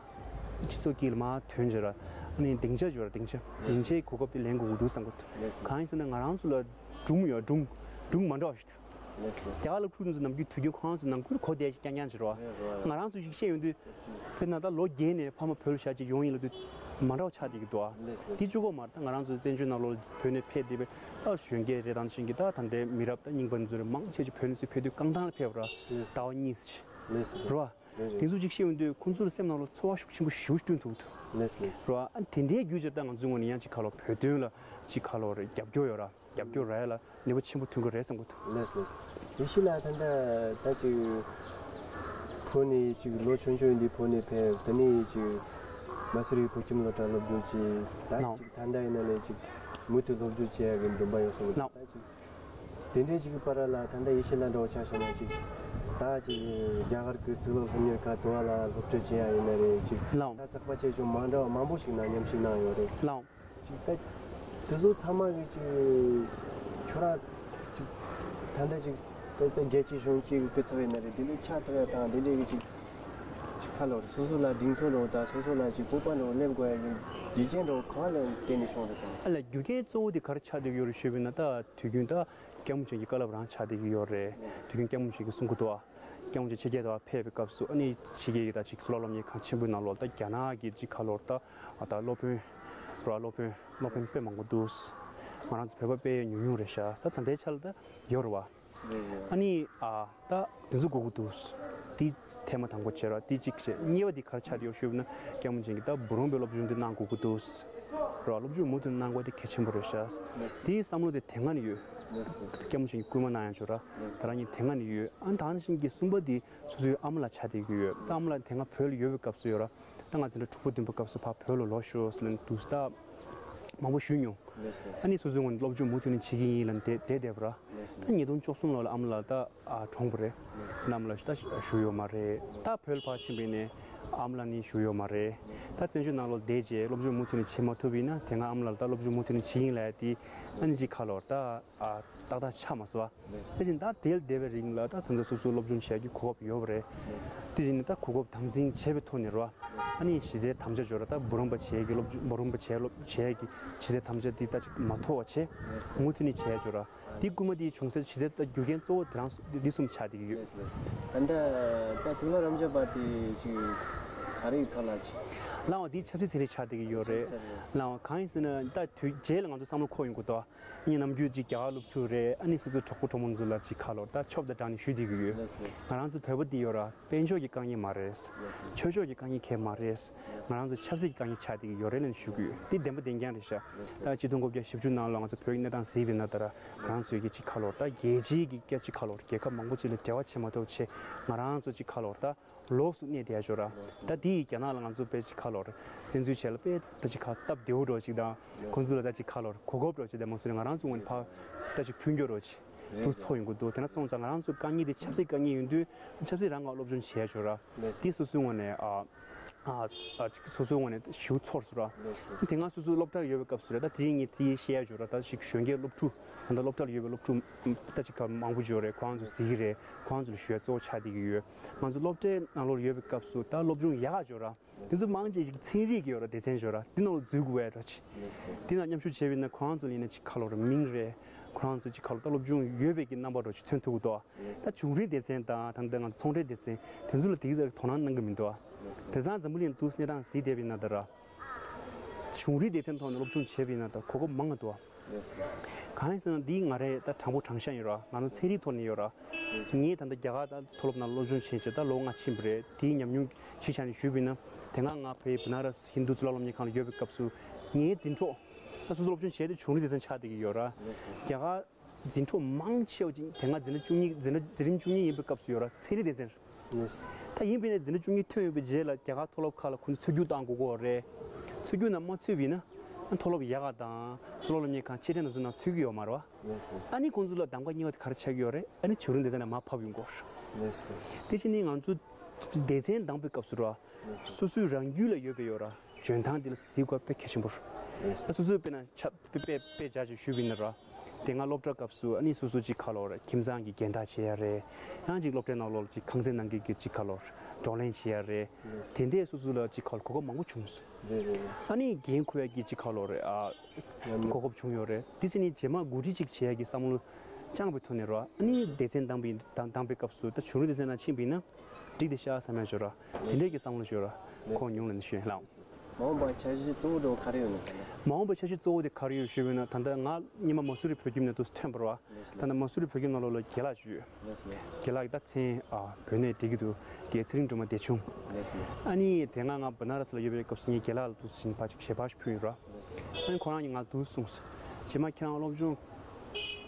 སྤྱི་ཚོགས་དཀྱིལ་ལ་མར་ཐོན་བྱས་ར། ཨ་ནི་སྡིངས་ཆ་ཡོད་ར་སྡིངས་ཆ་སྡིངས་ཆའི་གོ་སྐབས་དེ་ལེན་དགོས་ཀྱི་འདུག་བསམ་གྱི་འདུག་ལགས་སོ། གང་ཡིན་ཟེར་ན་ང་རང་ཚོ་ལ་སྒྲུང་ཡོད་སྒྲུང་སྒྲུང་མ་འདྲ་བ་ཞིག་འདུག་ལགས་སོ། རྒྱ་གར་ལ་ཕྲུ་གུ་ཚོ་ནམ་རྒྱུན་ཐུག་རྒྱུ་ཁོ་རང་ཚོ་ནང་ཁུལ་གོ་བསྡད་རྐྱང་རྐྱང་ཅིག་རེད་བ། རེད་རེད། ང་རང་ཚོ་ཞིག་བཤད་ཡོང་དུས་དཔེར་ན་ད་ལོ་བརྒྱད་ནས་ཕ་མ་བོད་ལ་བཞག་ཅིག་ཡོང་ཡིན་ལབ་དུས་མ་འདྲ་བ་ཆགས་བསྡད་ཀྱི་འདུག་ཨ། ལགས་སོ། དེ་གཅིག་པོ་མ་རེད། ད་ང་རང་ཚོ་བཙན་བྱོལ་ནང་ལོགས་བོད་ནས་ཕེབས་བསྡད་པའི་ད་གཞོན་སྐྱེས་རེད་དང་ཤིང་གི་ད་ད་ལྟའི་མི་རབས་ད་རྙིང་པ་འཛུལ་རེད་མང་ཆེ་ཆེ་བོད་ནས་ཚུར་ཕེབས་དུས་རྐང་ཐང་ལ་ཕེབས་པ་ར། ལགས་སོ། ཟླ་བ་གཉིས་ཅིག་ལགས་སོ། རེད་བ། རེད་རེད། དེ་ཚོ་ཅིག་བཤད་ཡོང་དུས་ཁོང་ཚོ་ལ་སེམས་ནང་ལ་ཚོར་བ་ཤུགས་ཆེན་པོ་ཞེ་པོ་ཅིག་བསྐྲུན་ཐུབ་འདུག་ལགས་སོ། ལགས་སོ། རེད་བ། ཨ་དེ་འདྲའི་རྒྱུ་ཆ་ད་ང་ཚོའི་ངོས་ནས་ཡང་ཅིག་ཁ་ལོ་བོད་དོན་ལ་ཅིག་ཁ་ལོ་རེད་རྒྱབ་སྐྱོར་ཡོད་ར། རྒྱབ་སྐྱོར་རག་ཡ་ལ་ནུས་པ་ཆེན་པོ་ཐོན་གྱི་རེད་བསམ་གྱི་འདུག་ལགས་སོ། ལགས་སོ། ཡེ་ཤེས་ལགས་ད་ལྟ་ད་ཅིག་བོད་ནས་ཅིག་ལོ་ཆུང་ཆུང་ཡིན་དུས་བོད་ནས་ཕེབས་དེ་ནས་ཅིག་མ་སུ་རི་བོད་ཁྱིམ་སློབ་གྲྭ་སློབ་སྦྱོང་བྱས་ད་ལགས། ཅིག་ད་ལྟ་ཡིན་ན་ལས་ཅིག་མུ་མཐུད་སློབ་སྦྱོང་བྱེད་ཡ་གི་འདུན་པ་ཡོད་བསམ་གྱི་འདུག་ལགས། ད་ཅིག་དེ་འདྲའི་ཅིག་གི་བར་ལ་ད་ལྟ་ཡེ་ཤེས་ལགས་འདྲ་བོ་ཆ་བཞག་ན་ཅིག་ད་ཅིག་རྒྱ་གར་གྱི་གཙུག་ལག་སློབ་གཉེར་ཁང་དུ་བ་ལ་སློབ་ཁྲིད་བྱེད་ཡ་ཡིན་ན་རེད་ཅིག་ལགས། ད་ཚགས་པར་ཆེ་ཆུང་མ་འདྲ་བ་མང་པོ་ཞིག་ནང་མཉམ་ཞུགས་གནང་ཡོད་རེད། ལགས། ཅིག་ད་དེ་ཚོ་ཚང་མ་གི་ཅིག་ཁྱོད་རང་ཅིག་ད་ལྟ་ཅིག་ད་ལྟ་རྒྱལ་སྤྱིའི་གཞུང་གི་སྐུ་ཚབ་ཡིན་ན་རེད་དེ་ལས་ཆ་ཐོབ་ཡ་དང་དེ་འདྲའི་གི་ཅིག་ཅིག་ཁ་ལོ་རེད་སོ་སོ་ལ་གདེང་ཚོད་འགྲོ་དང་སོ་སོ་ལ་ཅིག་སྤོབས་པ་འགྲོ་སླེབས་དགོས་ཡ་གི་རྒྱུ་རྐྱེན་འགྲོ་གང་ལ་བརྟེན་ནས་བྱུང་རེད་ཟེར་ན། ཨ་ལ་རྒྱུ་རྐྱེན་གཙོ་བོ་དེ་ག་རེ་ཆགས་བསྡད་ཀྱི་ཡོད་རེད་ཞུས་པ་ཡིན་ན་ད་དུས་རྒྱུན་ད་སྐྱབས་མགོན་ཆེན་གྱི་བཀའ་སློབ་རང་ཆགས་བསྡད་ཀྱི་ཡོད་རེད། དུས་རྒྱུན་སྐྱབས་མགོན་ཆེན་གྱིས་གསུང་གི་འདུག་ཨ། སྐྱབས་མགོན་ཆེན་ཕྱི་རྒྱལ་དུ་ཕེབས་པའི་སྐབས་སུ་ཨ་ནི་ཕྱི་རྒྱལ་གྱི་ད་ཅིག་གཙུག་ལག་སློབ་གཉེར་ཁང་ཆེན་པོའི་ནང་ལོགས་ད་རྒྱ་ནག་གི་ཅིག་ཁ་ལོར་ད་ད་སློབ་དཔོན་ར་སློབ་དཔོན་སློབ་དཔོན་དཔེ་མང་པོ་འདུག་ང་རང་ཚོ་བོད་པ་དཔེ་ཉུང་ཉུང་རེད་ཤག་ད་ད་ལྟའི་ཆ་ལ་ད་ཡོད་རེད་བ། རེད་རེད། ཨ་ནི་ཨ་ད་དེ་ཚོ་དགོས་ཀྱི་འདུག་དེ་ཐེངས་མ་དང་པོ་བྱས་ར་དེ་གཅིག་བྱས་གཉིས་པ་དེ་ག་རེ་ཆགས་བསྡད་ཡོད་ཞུས་པ་ན་སྐྱབས་མགོན་ཆེན་གྱིས་ད་འབུམ་རམས་པའི་སློབ་སྦྱོང་དེ་གནང་དགོས་ཀྱི་འདུག་ར་སློབ་སྦྱོང་མུ་མཐུད་གནང་དགོས་དེ་གལ་ཆེན་པོ་རེད་ཤག་དེའི་བསམ་བློ་དེ་དེ་སྔ་ནས་ཡོད། ལགས་སོ། སྐྱབས་མགོན་ཆེན་གྱིས་སྐུལ་མ་གནང་ཡང་ཆོག་ར། ད་རང་ཉིད་དེ་སྔ་ནས་ཡོད། ཨ་ནི་ད་ནང་བཞིན་གྱི་གསུམ་པ་དེ་སོ་སོའི་ཨ་མ་ལགས་ཆགས་བསྡད་ཀྱི་ཡོད། ད་ཨ་མ་ལགས་དེ་སྔ་བོད་ལ་ཡོད་པའི་སྐབས་སུ་ཡོད་ར། ད་ང་ཚོ་འདྲ་དྲུག་པ་བདུན་པ་སྐབས་སུ་ཕར་བོད་ལ་ལོག་ཤོག་ཟེར་ལབ་འདུག་ད་མང་པོ་ཞུས་མྱོང་། ལགས་སོ། ཨ་ནི་སོ་སོའི་ངོས་ནས་སློབ་སྦྱོང་མུ་མཐུད་ནས་བྱེད་ཀྱི་ཡིན་ལབ་བསྡད་བསྡད་བསྡད་པ་ར། ལགས་སོ། ད་ཉིས་སྟོང་བཅུ་གསུམ་ལོ་ལ་ཨ་མ་ལགས་ད་ཨ་གྲོངས་པ་རེད། ལགས་སོ། ཨ་མ་ལགས་ད་བཞུགས་ཡོད་མ་རེད། ད་བོད་ལ་ཕར་ཕྱིན་པ་ཡིན་ནའི་ཨ་མ་ལགས་ནི་བཞུགས་ཡོད་མ་རེད། ད་བཙན་བྱོལ་ནང་ལོགས་བསྡད་རྗེས་སློབ་སྦྱོང་མུ་མཐུད་ནས་བྱེད་མ་ཐུབ་པ་ཡིན་ན་དེ་སྔ་ཨ་མ་ལགས་ད་སློབ་སྦྱོང་མུ་མཐུད་ནས་བྱེད་ཀྱི་ཡིན་ལབ་དེ་ཨ་ནི་ཅིག་ཁ་ལོར་ད་ཨ་ཏག་ཏག་ཆགས་མ་སོང་བ། དེ་བཞིན་ད་དེར་བསྡད་པའི་རིང་ལ་ད་ད་ལྟ་སོ་སོའི་སློབ་སྦྱོང་བྱེད་ཡག་གི་གོ་སྐབས་ཡོད་པ་རེད། དེ་བཞིན་ད་གོ་སྐབས་དམ་འཛིན་བྱས་པའི་ཐོག་ནས་རོ། ཨ་ནི་གཞི་རྩའི་དམ་བཅའ་འཇོག་ར་ད་འབུམ་རམས་པ་བྱེད་ཡག་གི་སློབ་སྦྱོང་འབུམ་རམས་པ་བྱེད་སློབ་བྱེད་ཡག་གི་གཞི་རྩའི་དམ་བཅའ་འདི་ད་ཅིག་མ་འཐོར་བ་བྱས། མུ་མཐུད་ནས་བྱས་འཇོག་ར། འདི་སྐུལ་མ་འདི་བྱུང་སའི་གཞི་རྩའི་ད་རྒྱུ་རྐྱེན་གཙོ་བོ་དེ་རང་འདི་གསུམ་ཆགས་བསྡད་ཀྱི་ཡོད། ད་ལྟ་ད་གཙུག་ལག་རབ་འབྱམས་པ་དེ་ཅིག་ག་རེའི་ཐོག་ལ་ཅིག་ལའང་འདི་ཆབ་སྲིད་ཚན་རིག་ཆགས་བསྡད་ཀྱི་ཡོད་རེད། ལའང་གང་ཡིན་ཟེར་ན་ད་དུས་རྗེས་ལ་ང་ཚོ་བསམ་བློ་འཁོར་ཡོང་གི་འདུག་ཨ་ནི་ནམ་རྒྱུན་ཅིག་རྒྱ་གར་སློབ་ཕྲུག་རེད། ཨ་ནི་སོ་སོའི་གྲོགས་པོ་གྲོགས་མོ་ཚོ་ལ་ཅིག་ཁ་ལོར་ད་ཆོབ་དང་སྦྲགས་ནས་ཞུ་བསྡད་ཀྱི་ཡོད། ང་རང་ཚོ་བོད་པ་འདི་ཡོད་ར། དཔལ་འབྱོར་གྱི་དཀའ་ངལ་མ་རེད། ཆོས་ཕྱོགས་ཀྱི་དཀའ་ངལ་གང་ཡང་མ་རེད། ང་རང་ཚོ་ཆབ་སྲིད་ཀྱི་དཀའ་ངལ་ཆགས་བསྡད་ཀྱི་ཡོད་རེད་ལབ་ནས་ཞུ་གི་ཡོད། འདི་བདེན་པ་བདེན་རྐྱང་རེད་ཤག་ད་ཆིག་སྟོང་དགུ་བརྒྱ་བཞི་བཅུ་ནང་ལ་ང་ཚོ་བོད་ཀྱི་གནས་སྟངས་གཟིགས་པ་ཡིན་ན་ད་ར་ང་རང་ཚོའི་གི་ཅིག་ཁ་ལོར་ད་རྒྱལ་སྤྱིའི་གི་སྐད་ཅིག་ཁ་ལོར་རྒྱལ་ཁབ་མང་པོ་ཅིག་ལ་འབྲེལ་བ་བྱེད་མ་ཐུབ་ཆེད་ང་རང་ཚོ་ཅིག་ཁ་ལོར་ད་ལོགས་སུ་གནས་བསྡད་ཡ་ཅིག་ཡོད་ར། ད་དེ་ཡི་རྒྱ་ནག་ལ་ང་ཚོ་དཔེ་ཅིག་ཁ་ལོར་བཙན་འཛུལ་བྱས་ལ་དཔེ་ད་ཅིག་ཁ་སྟབས་བདེ་བོ་འདྲ་ཅིག་དང་ཁོང་ཚོ་ལ་ད་ཅིག་ཁ་ལོར་གོ་སྐབས་འདྲ་ཅིག་དང་མ་སོང་ནས་ང་རང་ཚོ་ངོས་ནས་ཕར་ད་ཅིག་མཐུན་འགྱུར་འདྲ་ཅིག་འདུག་ཚོར་ཡོང་གི་འདུག་དེ་འདྲ་སོང་ཙང་ང་རང་ཚོ་དཀའ་ངལ་དེ་ཆབ་སྲིད་དཀའ་ངལ་ཡིན་དུས་ཆབ་སྲིད་རང་ངོས་སློབ་སྦྱོང་བྱས་ཡ་ཅིག་ཡོད་ར། དེ་སོ་སོའི་ངོས་ནས་ཨ། ཨ་ཨ་ཅིག་སོ་སོའི་ངོས་ནས་ཞེ་པོ་ཚོར་སོང་ར། དེ་སྔ་སོ་སོ་སློབ་གྲྭར་ཡོད་པའི་སྐབས་སུ་རེད། ད་དེ་རིང་ངས་དེ་བཤད་ཡ་ཅིག་ཡོད་ར། ད་ཅིག་གཞོན་སྐྱེས་སློབ་ཕྲུག་ད་ལྟ་སློབ་གྲྭར་ཡོད་པའི་སློབ་ཕྲུག་ད་ཅིག་ག་མང་པོ་ཅིག་ཡོད་རེད། ཁོ་རང་ཚོ་གཟིགས་ཀྱི་རེད། ཁོ་རང་ཚོ་ལ་ཞུ་ཡ་གཙོ་བོ་ཆགས་བསྡད་ཀྱི་ཡོད། ང་ཚོ་སློབ་གྲྭའི་ནང་ལོགས་ཡོད་པའི་སྐབས་སུ་ད་སློབ་སྦྱོང་ཡག་ག་ཅིག་ཡོད་ར། དེ་ཚོ་མང་ཆེ་ཅིག་ཚན་རིག་གི་ཡོད་ར། སྡེ་ཚན་ཅིག་ཡོད་ར། དེ་ནང་ལ་འཛུལ་དགོས་ཡ་འདྲ་ཅིག་དེ་ནང་མཉམ་ཞུགས་བྱས་པ་ཡིན་ན་ཁོ་རང་ཚོ་ལ་ཡིན་ན་ཅིག་ཁ་ལོར་མིང་རེད། ཁོ་རང་ཚོ་ཅིག་ཁ་ལོར་ད་སློབ་སྦྱོང་ཡོད་པའི་གི་རྣམ་པ་འདྲ་ཅིག་མཚོན་ཐུབ་ཀྱི་འདུག་ད་བྱུང་རིམ་སྡེ་ཚན་དང་ད་ལྟ་ང་ཚོ་ཚོང་འབྲེལ་སྡེ་ཚན་དེ་ཚོ་ལ་དེ་ག་ཙམ་དོ་སྣང་གནང་གི་མི་འདུག་དེང་སང་འཛམ་བུ་གླིང་དུ་གནས་སྟངས་གཟིགས་བསྡད་པ་ཡིན་ན་ད་ར། བྱུང་རིམ་སྡེ་ཚན་ཐོག་ནས་སློབ་སྦྱོང་བྱས་པ་ཡིན་ན་ད་གོ་སྐབས་མང་ང་འདུག་གང་ཡིན་ཟེར་ན་འདི་ང་རའི་ད་དྲང་པོ་དྲང་བཞག་ཡིན་ར། ང་ཚོ་ཚན་རིག་ཐོག་ནས་ཡོད་ར། ངས་ད་ལྟ་རྒྱ་གར་ད་མཐོ་སློབ་ནང་སློབ་སྦྱོང་བྱས་བྱས་ད་ལོ་ལྔ་ཕྱིན་པ་རེད། དེའི་ཉམས་མྱོང་གཞི་བཞག་ནས་ཞུས་པ་ཡིན་ན་དེ་སྔ་ང་བོད་བྷ་ན་ར་སི་ཧིན་རྡུ་གཙུག་ལག་སློབ་གཉེར་ཁང་ལ་ཡོད་པའི་སྐབས་སུ་ངའི་འཛིན་གྲོགས་ད་སོ་སོ་སློབ་སྦྱོང་བྱས་ཏེ་བྱུང་རིམ་སྡེ་ཚན་ཆགས་བསྡད་ཀྱི་ཡོད་ར། རྒྱ་གར་འཛིན་གྲོགས་མང་ཆེ་བ་ཅིག་དེ་སྔ་འཛིན་གྲྭ་བཅུ་གཉིས་འཛིན་གྲྭ་འཛིན་རིམ་བཅུ་གཉིས་ཡིན་པའི་སྐབས་སུ་ཡོད་ར། ཚན་རིག་སྡེ་ཚན་རེད། ད་ཡིན་པས་ན་འཛིན་གྲྭ་བཅུ་གཉིས་ཐོན་ཡོད་པའི་རྗེས་ལ་རྒྱ་གར་མཐོ་སློབ་ཁག་ལ་ཁོང་ཚོས་ཚུར་རྒྱུགས་བཏང་དགོས་ཀྱི་ཡོད་རེད། ཚུར་རྒྱུགས་ན་མ་ཚུད་པ་ཡིན་ན་མཐོ་སློབ་ཡག་ག་དང་གཙུག་ལག་སློབ་གཉེར་ཁང་ཆེ་གྲས་ནང་ཚོ་ནང་ཚུད་ཀྱི་ཡོད་མ་རེད་བ། ཨ་ནི་ཁོང་ཚོ་ལ་གདམ་ག་གཉིས་པ་དེ་ག་རེ་ཆགས་ཀྱི་ཡོད་རེད། ཨ་ནི་བྱུང་རིམ་སྡེ་ཚན་ནས་མར་ཕབ་ཡོང་གི་ཡོད་རེད། དེ་བཞིན་ནི་ང་ཚོ་སྡེ་ཚན་བདམས་པའི་སྐབས་སུ་ར། སོ་སོའི་རང་རྒྱུད་ལ་ཡོད་པའི་ཡོད་ར། འཇོན་ཐང་དེ་ལ་གཟིགས་དགོས་དཔེ་གལ་ཆེན་པོ་རེད། ད་སོ་སོའི་དཔེར་ན་ཆ་དཔེ་དཔེ་དཔེ་བྱ་ཅིག་ཞུས་པ་ཡིན་ན་ར། དེ་སྔ་སློབ་གྲྭ་སྐབས་སུ་ཨ་ནི་སོ་སོ་ཅིག་ཁ་ལོར་ཁྱིམ་ཚང་གི་འགན་བདག་བྱེད་ཡ་རེད། ཡང་ཅིག་སློབ་གྲྭའི་ནང་ལོགས་ཅིག་ཁང་ཚན་ནང་གི་གི་ཅིག་ཁ་ལོར་བགྲོ་གླེང་བྱེད་ཡ་རེད། དེ་འདྲས་སོ་སོ་ལ་ཅིག་ཁ་ལོར་གོ་སྐབས་མང་པོ་བྱུང་སོང་། ཨ་ནི་འགན་འཁུར་ཡ་གི་ཅིག་ཁ་ལོར་ཨ་གོ་སྐབས་བྱུང་ཡོད་རེད། དེ་ཕྱིན་ནི་རྗེས་མ་འགོ་ཁྲིད་ཅིག་བྱེད་ཡ་གི་བསམ་བློ་བཅངས་པའི་ཐོག་ནས་ར། ཨ་ནི་སྡེ་ཚན་བདམས་པའི་བདམས་བདམས་པའི་སྐབས་སུ་ད་བྱུང་རིམ་སྡེ་ཚན་ནང་ཕྱིན་པ་ཡིན་ན། འགྲིག་དེ་ཤག་བསམ་ཡ་ཅིག་ཡོད་ར། དེ་འདྲས་ཀྱི་བསམ་བློ་ཅིག་ཡོད་ར། ཁོང་ཉུང་ལ་ནི་ཤོད་ལགས། མ་འོངས་པ་འཆར་གཞི་གཙོ་བོ་འདྲ་བོ་ག་རེ་ཡོད་ན་ཟེར་ན། མ་འོངས་པའི་འཆར་གཞི་གཙོ་བོ་དེ་ག་རེ་ཡོད་ཞུས་པ་ཡིན་ན། ད་ལྟ་ང་སྔོན་མ་མ་སུ་རི་བོད་ཁྱིམ་ནས་འདུག་ཐོན་པ་རེད་བ། ད་ལྟ་མ་སུ་རི་བོད་ཁྱིམ་ནང་ལོགས་ལ་རྒན་ལགས་ཅིག་ཡོད། རྒན་ལགས་ཀྱི་ད་མཚན་ཨ་བོད་གནས་བསྡད་ཀྱི་འདུག་རྒན་ཚེ་རིང་སྒྲོལ་མ་བདེ་ཆུང་། ཨ་ནི་དེ་སྔ་ང་བ་ན་ར་སི་ལ་ཡོད་པའི་སྐབས་སུ་ངས་རྒན་ལགས་ལ་འདུག་ཕྱིན་ཕར་ཅིག་ཞལ་པར་ཞིག་ཕུལ་ཡོད་ར། ཨ་ནི་ཁོ་རང་གིས་ང་ལ་འདུག་གསུངས་སོང་། རྗེས་མ་ཁྱེད་རང་སློབ་སྦྱོང་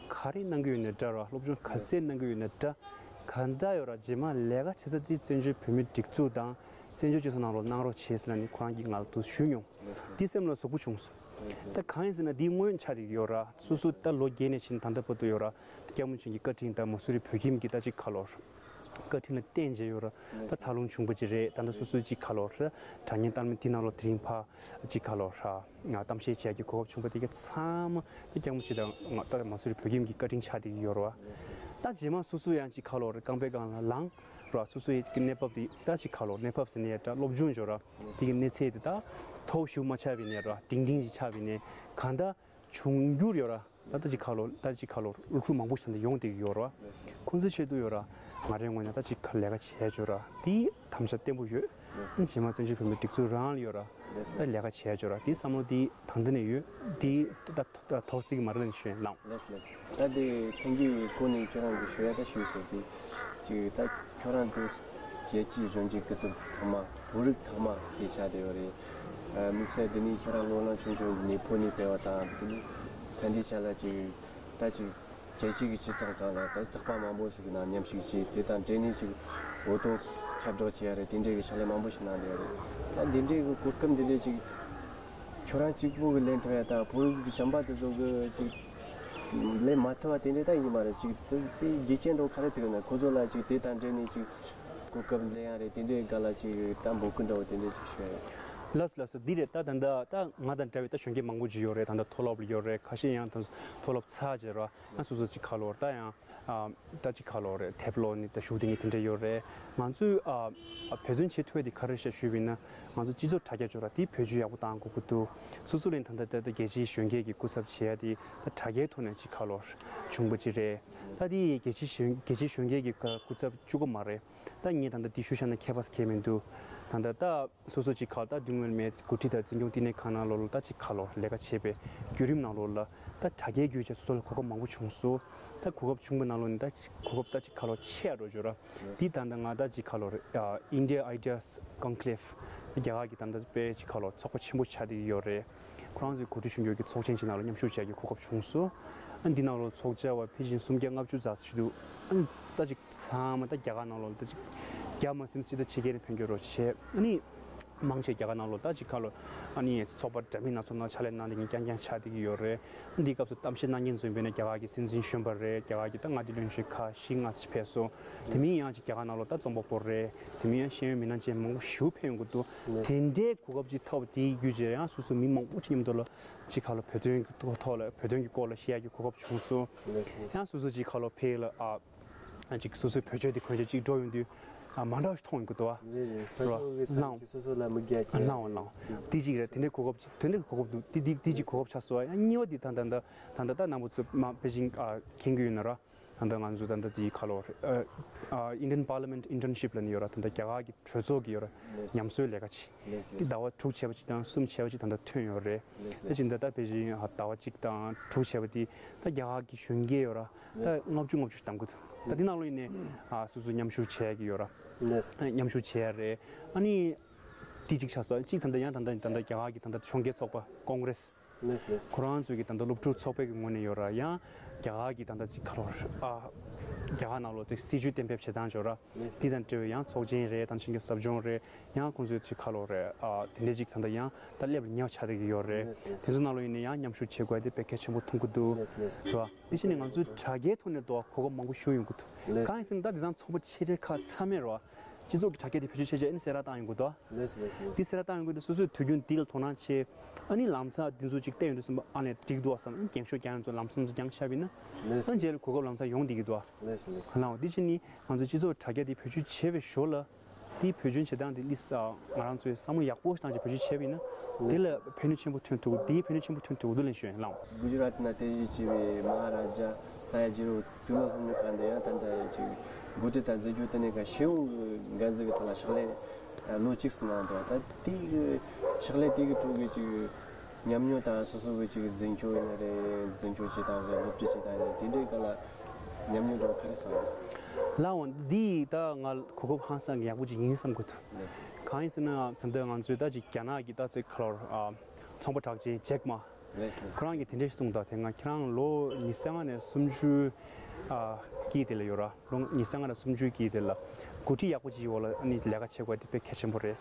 ག་རེ་གནང་གི་ཡོད་ན་འདྲ་ར། སློབ་སྦྱོང་ག་ཚད་གནང་གི་ཡོད་ན་འདྲ། གང་ལྟར་ཡོད་ར། རྗེས་མ་ལས་ཀ་བྱེད་ས་དེ་བཙན་བྱོལ་བོད་མིའི་སྒྲིག་འཛུགས་དང་བཙན་བྱོལ་སྤྱི་ཚོགས་ནང་ལོགས་གནང་རོགས་བྱེད་ཟེར་ལབ་ནས་ཁོ་རང་གིས་ང་ལ་འདུག་ཞུས་མྱོང་། དེ་སེམས་ལ་ཟུག་པོ་བྱུང་སོང་། ད་གང་ཡིན་ཟེར་ན་དེ་སྔོན་ཆད་ཡོད་ར། སོ་སོ་ད་ལོ་བརྒྱད་ནས་ཕྱིན་ད་ལྟ་བར་དུ་ཡོད་ར། སྐྱབས་མགོན་ཆེན་གྱི་བཀའ་དྲིན་དང་མ་སུ་རི་བོད་ཁྱིམ་གྱི་ད་ཅིག་ཁ་ལོར་བཀའ་དྲིན་ལ་བརྟེན་བྱས་ཡོད་ར། ད་འཚར་ལོངས་བྱུང་པ་ཅིག་རེད། ད་ལྟ་སོ་སོའི་ཅིག་ཁ་ལོར་དྲ་བརྙན་བཏང་མི་དེ་ནང་ལོགས་དེ་རིང་ཕར་ཅིག་ཁ་ལོར་གཏམ་བཤད་བྱེད་ཡག་གི་གོ་སྐབས་བྱུང་པ་དེ་ག་ཚང་མ་ད་སྐྱབས་མགོན་ཆེན་དང་ད་མ་སུ་རི་བོད་ཁྱིམ་གྱི་བཀའ་དྲིན་ཆགས་བསྡད་ཀྱི་ཡོད་རེད་བ། ད་རྗེས་མ་སོ་སོ་ཡང་ཅིག་ཁ་ལོར་རྐང་པའི་སྒང་ལ་ལངས་ར། སོ་སོའི་གི་གནས་བབ་དེ་ད་ཅིག་ཁ་ལོར་གནས་བབ་ཟེར་ནས་ཡ་ད་སློབ་སྦྱོང་འཇོག་ར། དེ་གི་གནས་ཚད་དེ་ད་མཐོ་ཞུ་མ་ཆགས་པའི་ནས་ར། ལྡིང་ལྡིང་ཅིག་ཆགས་པའི་ནས་གང་ལྟར་འབྱུང་འགྱུར་ཡོད་ར། ད་ལྟ་ཅིག་ཁ་ལོ་ད་ཅིག་ཁ་ལོ་སློབ་ཕྲུག་མང་པོ་ཞིག་ད་ལྟ་ཡོང་བསྡད་ཀྱི་ཡོད་རེད་བ། ཁོང་ཚོའི་ཆེད་དུ་ཡོད་ར། ང་རའི་ངོས་ནས་ད་ཅིག་ཁ་ལས་ཀ་བྱས་ཆོག་ར། དེའི་དམ་བཅའ་བརྟན་པོ་ཡོད། རྗེས་མ་བཙན་བྱོལ་བོད་མིའི་སྒྲིག་འཛུགས་རང་ལ་ཡོད་ར། ད་ལས་ཀ་བྱས་ཆོག་ར། དེའི་བསམ་བློ་དེ་ད་ལྟ་ནས་ཡོད། དེ་ད་ད་ཐོག་སྲིད་ཀྱི་མ་རེད་ལབ་ནས་ཞུ་ཡ་ཡིན་ལགས། ལགས་ལགས། ད་དེ་ཐེངས་འདིའི་སྐོར་ནས་ཁྱོད་རང་གིས་ཞུ་ཡ་ད་ཞུས་སོང་དེ། ཅིག་ད་ཁྱོད་རང་དེ་རྒྱལ་སྤྱིའི་གཞོན་སྐྱེས་སྐུ་ཚབ་ཐོག་མ་བོད་རིགས་ཐོག་མ་དེ་ཆགས་བསྡད་ཡོད་རེད། དམིགས་བསལ་དེ་ནས་ཁྱོད་རང་སློབ་ལམ་ཆུང་ཆུང་ནས་ཕུལ་ནས་སྤེལ་བ་དང་དེ་ནས་ད་ལྟའི་ཆ་ལ་ཅིག་ད་ཅིག་རྒྱལ་སྤྱིའི་གི་སྤྱི་ཚོགས་སྒང་ལ་ད་ཚོགས་པ་མང་པོ་ཞིག་ནང་མཉམ་ཞུགས་བྱས། དེ་དང་འབྲེལ་ནས་ཅིག་འོས་ཐོབ་ཁྱབ་བསྒྲགས་བྱེད་ཡ་རེད། དེ་འདྲའི་གི་ཕྱག་ལས་མང་པོ་ཞིག་གནང་བསྡད་ཡོད་རེད། ད་འདི་འདྲའི་གི་གོ་སྐབས་འདི་འདྲའི་ཅིག་ཁྱོད་རང་གཅིག་པུ་གི་ལེན་ཐུབ་ཡ་ད་བོད་རིགས་གི་གཞན་པ་དེ་ཚོ་གི་ཅིག་ལེན་མ་ཐུབ་པ་དེ་འདྲའི་ད་ཡིན་མ་རེད། ཅིག་དེ་དེ་རྒྱུ་རྐྱེན་འདྲ་བོ་ག་རེ་ཐུག་ན་ཁོ་ཚོ་ལ་ཅིག་དེ་དང་འབྲེལ་ནས་ཅིག་གོ་སྐབས་ལེན་ཡ་རེད། དེ་འདྲའི་སྒང་ལ་ཅིག་ད་འབོད་སྐུལ་འདྲ་བོ་དེ་འདྲའི་ཅིག་ཞུ་ཡ་ཡོད། ལགས་སོ་ལགས་སོ། འདི་རེད། ད་ད་ལྟ་ད་ང་དང་འདྲ་བའི་ད་གཞོན་སྐྱེས་མང་པོ་ཅིག་ཡོད་རེད། ད་ལྟ་མཐོ་སློབ་ལ་ཡོད་རེད། ཁ་ཤས་ཡང་ད་མཐོ་སློབ་ཚར་བྱས་ར། ང་སོ་སོ་ཅིག་ཁ་ལོར་ད་ཡང་ཨ་ད་ཅིག་ཁ་ལོར་རེད། དེབ་ཀློག་ནི་ད་ཞུགས་དེ་ནི་དེ་འདྲ་ཡོད་རེད། ང་ཚོས་ཨ་ཨ་འབད་བརྩོན་བྱེད་ཐུབ་ཡ་དེ་ག་རེ་ཤག་ཞུས་པ་ཡིན་ན། ང་ཚོ་སྤྱི་ཚོགས་དྲ་རྒྱ་ཅིག་ཡོད་ར། དེ་བེད་སྤྱོད་ཡག་པོ་གཏང་དགོས་ཀྱི་འདུག་སོ་སོ་ལ་ད་ལྟ་ད་ལྟ་རྒྱལ་སྤྱིའི་གཞོན་སྐྱེས་ཀྱི་སྐུ་ཚབ་བྱེད་ཡ་དེ་ད་དྲ་རྒྱའི་ཐོག་ནས་ཅིག་ཁ་ལོར་བྱུང་པ་ཅིག་རེད། ད་དེ་རྒྱལ་སྤྱིའི་གཞོན་རྒྱལ་སྤྱིའི་གཞོན་སྐྱེས་ཀྱི་སྐུ་ཚབ་གཅིག་པོ་མ་རེད། ད་ངས་ད་ལྟ་འདི་ཞུ་བཞག་ན་ཁྱད་པར་གང་ཡང་མི་འདུག་ད་ལྟ་ད་སོ་སོ་ཅིག་ཁ་ལོ་ད་དུས་སྔོན་མའི་འགོ་ཁྲིད་དང་འཛིན་སྐྱོང་བསྟི་གནས་ཁང་ནང་ལོགས་ལ་ད་ཅིག་ཁ་ལོ་ལས་ཀ་བྱེད་པའི་བརྒྱུད་རིམ་ནང་ལོགས་ལ་ད་དྲ་རྒྱའི་བརྒྱུད་བྱས་སོ་སོ་ལ་གོ་སྐབས་མང་པོ་བྱུང་སོང་། ད་གོ་སྐབས་བྱུང་པའི་ནང་ལོགས་ནས་ད་ཅིག་གོ་སྐབས་ད་ཅིག་ཁ་ལོ་ཆེ་ཡ་འགྲོ་བརྗོད་ར། འདི་ད་ལྟ་ང་ད་ཅིག་ཁ་ལོ་ཨ་India Ideas Conclave རྒྱ་གར་གྱི་ད་ལྟ་དཔེ་ཅིག་ཁ་ལོ་ཚོགས་པ་ཆེན་པོ་ཆགས་བསྡད་ཀྱི་ཡོད་རེད། ཁོ་རང་ཚོའི་གོ་སྒྲིག་ཞུ་རྒྱུ་གི་ཚོགས་ཆེན་ཅིག་ནང་ལ་མཉམ་ཞུགས་བྱ་རྒྱུའི་གོ་སྐབས་བྱུང་སོང་། ཨ་འདི་ནང་ལོགས་ཚོགས་བཅར་བ་ཕལ་ཆེར་སུམ་བརྒྱ་ལྔ་བཅུ་ཙམ་ཞིག་འདུག་ཨ་ད་ཅིག་ཚང་མ་ད་རྒྱ་གར་ནང་ལོགས་ད་ཅིག་རྒྱ་མ་སེམས་སྲིད་ད་ཕྱི་རྒྱལ་ནས་ཕེབས་མཁན་རོགས་བྱས། ཨ་ནི་མང་ཆེ་རྒྱ་གར་ནང་ལོགས་ད་ཅིག་ཁ་ལོ་ཨ་ནི་ཚོགས་པ་འདྲ་མིན་སྣ་ཚོགས་ནང་ཕྱག་ལས་གནང་བསྡད་མཁན་རྐྱང་རྐྱང་ཆགས་བསྡད་ཀྱི་ཡོད་རེད། འདིའི་སྐབས་སུ་གཏམ་བཤད་གནང་མཁན་ཚོ་ཡིན་པ་ཡིན་ན་རྒྱ་གར་གྱི་སྲིད་འཛིན་གཞོན་པ་རེད། རྒྱ་གར་གྱི་ད་མངའ་སྡེ་ལྷན་ཁག་བཞི་ལྔ་ཙམ་ཕེབས་སོང་། དེ་མིན་ཡང་ཅིག་རྒྱ་གར་ནང་ལོགས་ད་རྩོམ་པ་པོ་རེད། དེ་མིན་ཡང་ཤེས་ཡོན་མི་སྣ་ཅན་མང་པོ་ཞིག་ཕེབས་ཡོང་གི་འདུག་དེ་འདྲའི་གོ་སྐབས་ཅིག་ཐོབ་པ་དེའི་བརྒྱུད་བྱས་ཡང་སོ་སོ་མི་མང་པོ་ཅིག་མཉམ་དུ་ལ་ཅིག་ཁ་ལོ་བོད་དོན་གྱི་ཐོག་ལ་བོད་དོན་གྱི་སྐོར་ལ་བཤད་ཡག་གི་གོ་སྐབས་བྱུང་སོང་། ཡང་སོ་སོ་ཅིག་ཁ་ལོ་ཕེབས་ལ་ཨ། ཅིག་སོ་སོའི་བེད་སྤྱོད་དེ་གོན་ཆས་ཅིག་འགྲོ་ཡོང་དུས་ཨ་མ་འདྲ་བ་ཞིག་མཐོང་ཡོང་གི་འདུག་བ། རེད་རེད། ཁ་ཕྱོགས་ཀྱི་ས་ནང་ཅིག་སོ་སོ་ལ་མི་རྒྱ་ཨ་ཁྱེར་སྣང་བ་སྣང་བ་དེ་ཅིག་རེད། དེ་འདྲའི་གོ་སྐབས་ཅིག་དེ་འདྲའི་གོ་སྐབས་འདུག་དེ་དེ་དེ་ཅིག་གོ་སྐབས་ཆགས་སོང་བ། ཡང་གཉིས་པ་དེ་ད་ད་ད་ད་ལྟ་རྣམ་པ་ཚོ་མ་དཔེ་ཅིག་ཨ་མཁྱེན་གྱི་ཡོད་ན་ར། ད་ལྟ་ང་ཚོ་ད་ལྟ་དེའི་ཁ་ལོ་ཨ་ཨ་Indian Parliament Internship ལབ་ནས་ཡོད་ར། ད་ལྟ་རྒྱ་གར་གྱི་གྲོས་ཚོགས་ཀྱི་ཡོད་ར། ཉམས་གསོའི་ལས་ཀ་ཅིག་ལེས་དེ་ཟླ་བ་དྲུག་བྱས་པ་ཅིག་དང་གསུམ་བྱས་པ་ཅིག་ད་ལྟ་ཐོན་ཡོད་རེད། ལེས་དེ་ཅིག་ད་ལྟ་ཕལ་ཆེར་ཟླ་བ་གཅིག་དང་དྲུག་བྱས་པ་དེ་ད་རྒྱ་གར་གྱི་གཞོན་སྐྱེས་ཡོད་ར། ད་ལྔ་བཅུ་ང་བཅུ་ཞིག་བདམས་ཀྱི་འདུག་ད་འདི་ནང་ལོགས་ཡིན་ནས་ཨ་སོ་སོ་མཉམ་ཞུགས་བྱས་ཀྱི་ཡོད་ར། ལེས་མཉམ་ཞུགས་བྱས་ཡ་རེད། ཨ་ནི་དེ་གཅིག་ཆགས་སོང་། གཅིག་ད་ལྟ་ཡང་ད་ལྟ་ད་ལྟ་རྒྱ་གར་གྱི་ད་ལྟ་གཞོན་སྐྱེས་ཚོགས་པ་ཀོང་གྷི་རེས། ལེས་ལེས། ཁོ་རང་ཚོས་ཀྱི་ད་ལྟ་སློབ་ཕྲུག་ཚོགས་པའི་གི་ངོས་ནས་ཡོད་ར། ཡང་རྒྱ་གར་གྱི་ད་ལྟ་ཅིག་ཁ་ལོ་ཨ་རྒྱ་གར་ནང་ལོགས་ཅིག་སྲིད་བྱུས་གཏན་འབེབས་བྱེད་སྟངས་ཡོད་ར། ལེས་འདི་དང་འབྲེལ་བའི་ཡང་ཚོགས་ཆེན་རེད། ད་ཕྱིན་གྱི་ཟབ་སྦྱོང་རེད། ཡང་ཁོང་ཚོའི་ཅིག་ཁ་ལོ་རེད་ཨ་དེ་འདྲས་ཅིག་ད་ལྟ་ཡང་ད་སླེབས་ཉེ་བ་ཆགས་བསྡད་ཀྱི་ཡོད་རེད། ལེས་ལེས། དེ་ཚོ་ནང་ལོགས་ཡིན་ནའི་ཡང་མཉམ་ཞུགས་བྱེད་དགོས་དེ་དཔེ་གལ་ཆེན་པོ་མཐོང་གི་འདུག་ལེས་ལེས། རེད་བ། དེ་བཞིན་ནས་ང་ཚོའི་དྲ་རྒྱའི་ཐོག་ནས་ཏོ་གོ་སྐབས་མང་པོ་ཞིག་ཡོང་གི་འདུག་ལེས། གང་ཡིན་ཟེར་ན་ད་དེང་སང་ཚོགས་པ་ཆེ་གྲས་ཁག་ཚང་མས་རེད་བ། སྤྱི་ཚོགས་ཀྱི་དྲ་རྒྱ་དེ་བེད་སྤྱོད་བྱས་བྱས་ཨ་ནི་གསལ་བསྒྲགས་བཏང་ཡོང་གི་འདུག་བ། ལེས་ལེས་ལེས། འདི་གསལ་བསྒྲགས་བཏང་ཡོང་གི་འདུག་སོ་སོའི་དུས་རྒྱུན་འདི་ལ་དོ་སྣང་བྱེད། ཨ་ནི་ལམ་སང་འདི་ཚོ་ཅིག་བལྟས་ཡོང་དུས་ཙམ་པ་ཨ་ནི་འགྲིག་འདུག་བསམ། རྒྱང་ཤོག་རྒྱང་ཡོང་ཚོ་ལམ་སང་ཚོ་རྒྱང་ཤར་བ་ཡིན་ན། ལེས། ཨ་ནི་རྗེས་ལ་གོ་སྐབས་ལམ་སང་ཡོང་བསྡད་ཀྱི་འདུག་བ། ལེས་ལེས། གང་ལའང་འདི་བྱས་ནི་ང་ཚོ་སྤྱི་ཚོགས་དྲ་རྒྱ་འདི་བེད་སྤྱོད་བྱས་པའི་ཞོར་ལ། འདིའི་བེད་སྤྱོད་བྱེད་སྟངས་འདི་ལི་ས་ང་རང་ཚོས་བསམ་བློ་ཡག་པོ་བཏང་བྱས་བེད་སྤྱོད་བྱས་པ་ཡིན་ན། འདི་ལ་ཕན་ནུས་ཆེན་པོ་ཐོན་ཐུབ། འདིའི་ཕན་ནུས་ཆེན་པོ་ཐོན་ཐུབ་འདུག་ལན་ཞུ་ཡིན་ལགས། གུ་ཇི་རཱཏ་ནང་རྟེན་གཞི་བྱས་པའི་མ་ཧཱ་རཱ་ཇ་ས་ཡ་ཇི་རོ་གཙུག་ལག་སློབ་གཉེར་ཁང་འདི་ཡང་ད་ལྟ་ཅིག་འགོ་ཁྲིད་དང་འཛིན་སྐྱོང་ལྟེ་གནས་ཁང་ཤེས་ཡོན་གྱི་འགན་འཛིན་གྱི་ཐོག་ལ་ཕྱག་ལས་ལོ་གཅིག་ཙམ་གནང་འདུག་ད་དེ་གི་ཕྱག་ལས་དེ་གི་ཁྲོད་ཀྱི་ཅིག་ཉམས་མྱོང་དང་སོ་སོ་གི་ཅིག་འཛིན་སྐྱོང་ཡིན་ན་རེད། འཛིན་སྐྱོང་བྱེད་སྟངས་རེད། སློབ་ཁྲིད་བྱེད་སྟངས་རེད། དེ་འདྲའི་སྐོར་ལ་ཉམས་མྱོང་འདྲ་བོ་ག་རེ་བསམ་ཡོད། ལགས་འོང་འདི་ད་ང་གོ་སྐབས་ཧང་སང་གི་ཡག་པོ་ཅིག་ཡིན་བསམ་གི་འདུག་ལགས་སོ། གང་ཡིན་ཟེར་ན་ད་ལྟ་ང་ཚོའི་ད་ཅིག་རྒྱ་ནག་གི་ད་ཅིག་ཁ་ལོར་ཨ་ཚོང་པ་གྲགས་ཅན་ཇེག་མ། ལགས་སོ། ཁོ་རང་གིས་དེ་འདྲས་གསུངས་འདུག་དེ་སྔ་ཁྱེད་རང་ལོ་ཉི་ཤུ་རྩ་ལྔ་ནས་སུམ་ཅུ་ཨ་དཀྱིལ་དེ་ལ་ཡོད་ར། ལོ་ཉི་ཤུ་རྩ་ལྔ་ནས་སུམ་ཅུ་དཀྱིལ་དེ་ལ་འགོ་ཁྲིད་ཡག་པོ་ཅིག་འོག་ལ་ཨ་ནི་ལས་ཀ་བྱེད་དགོས་དེ་དཔེ་གལ་ཆེན་པོ་རེད།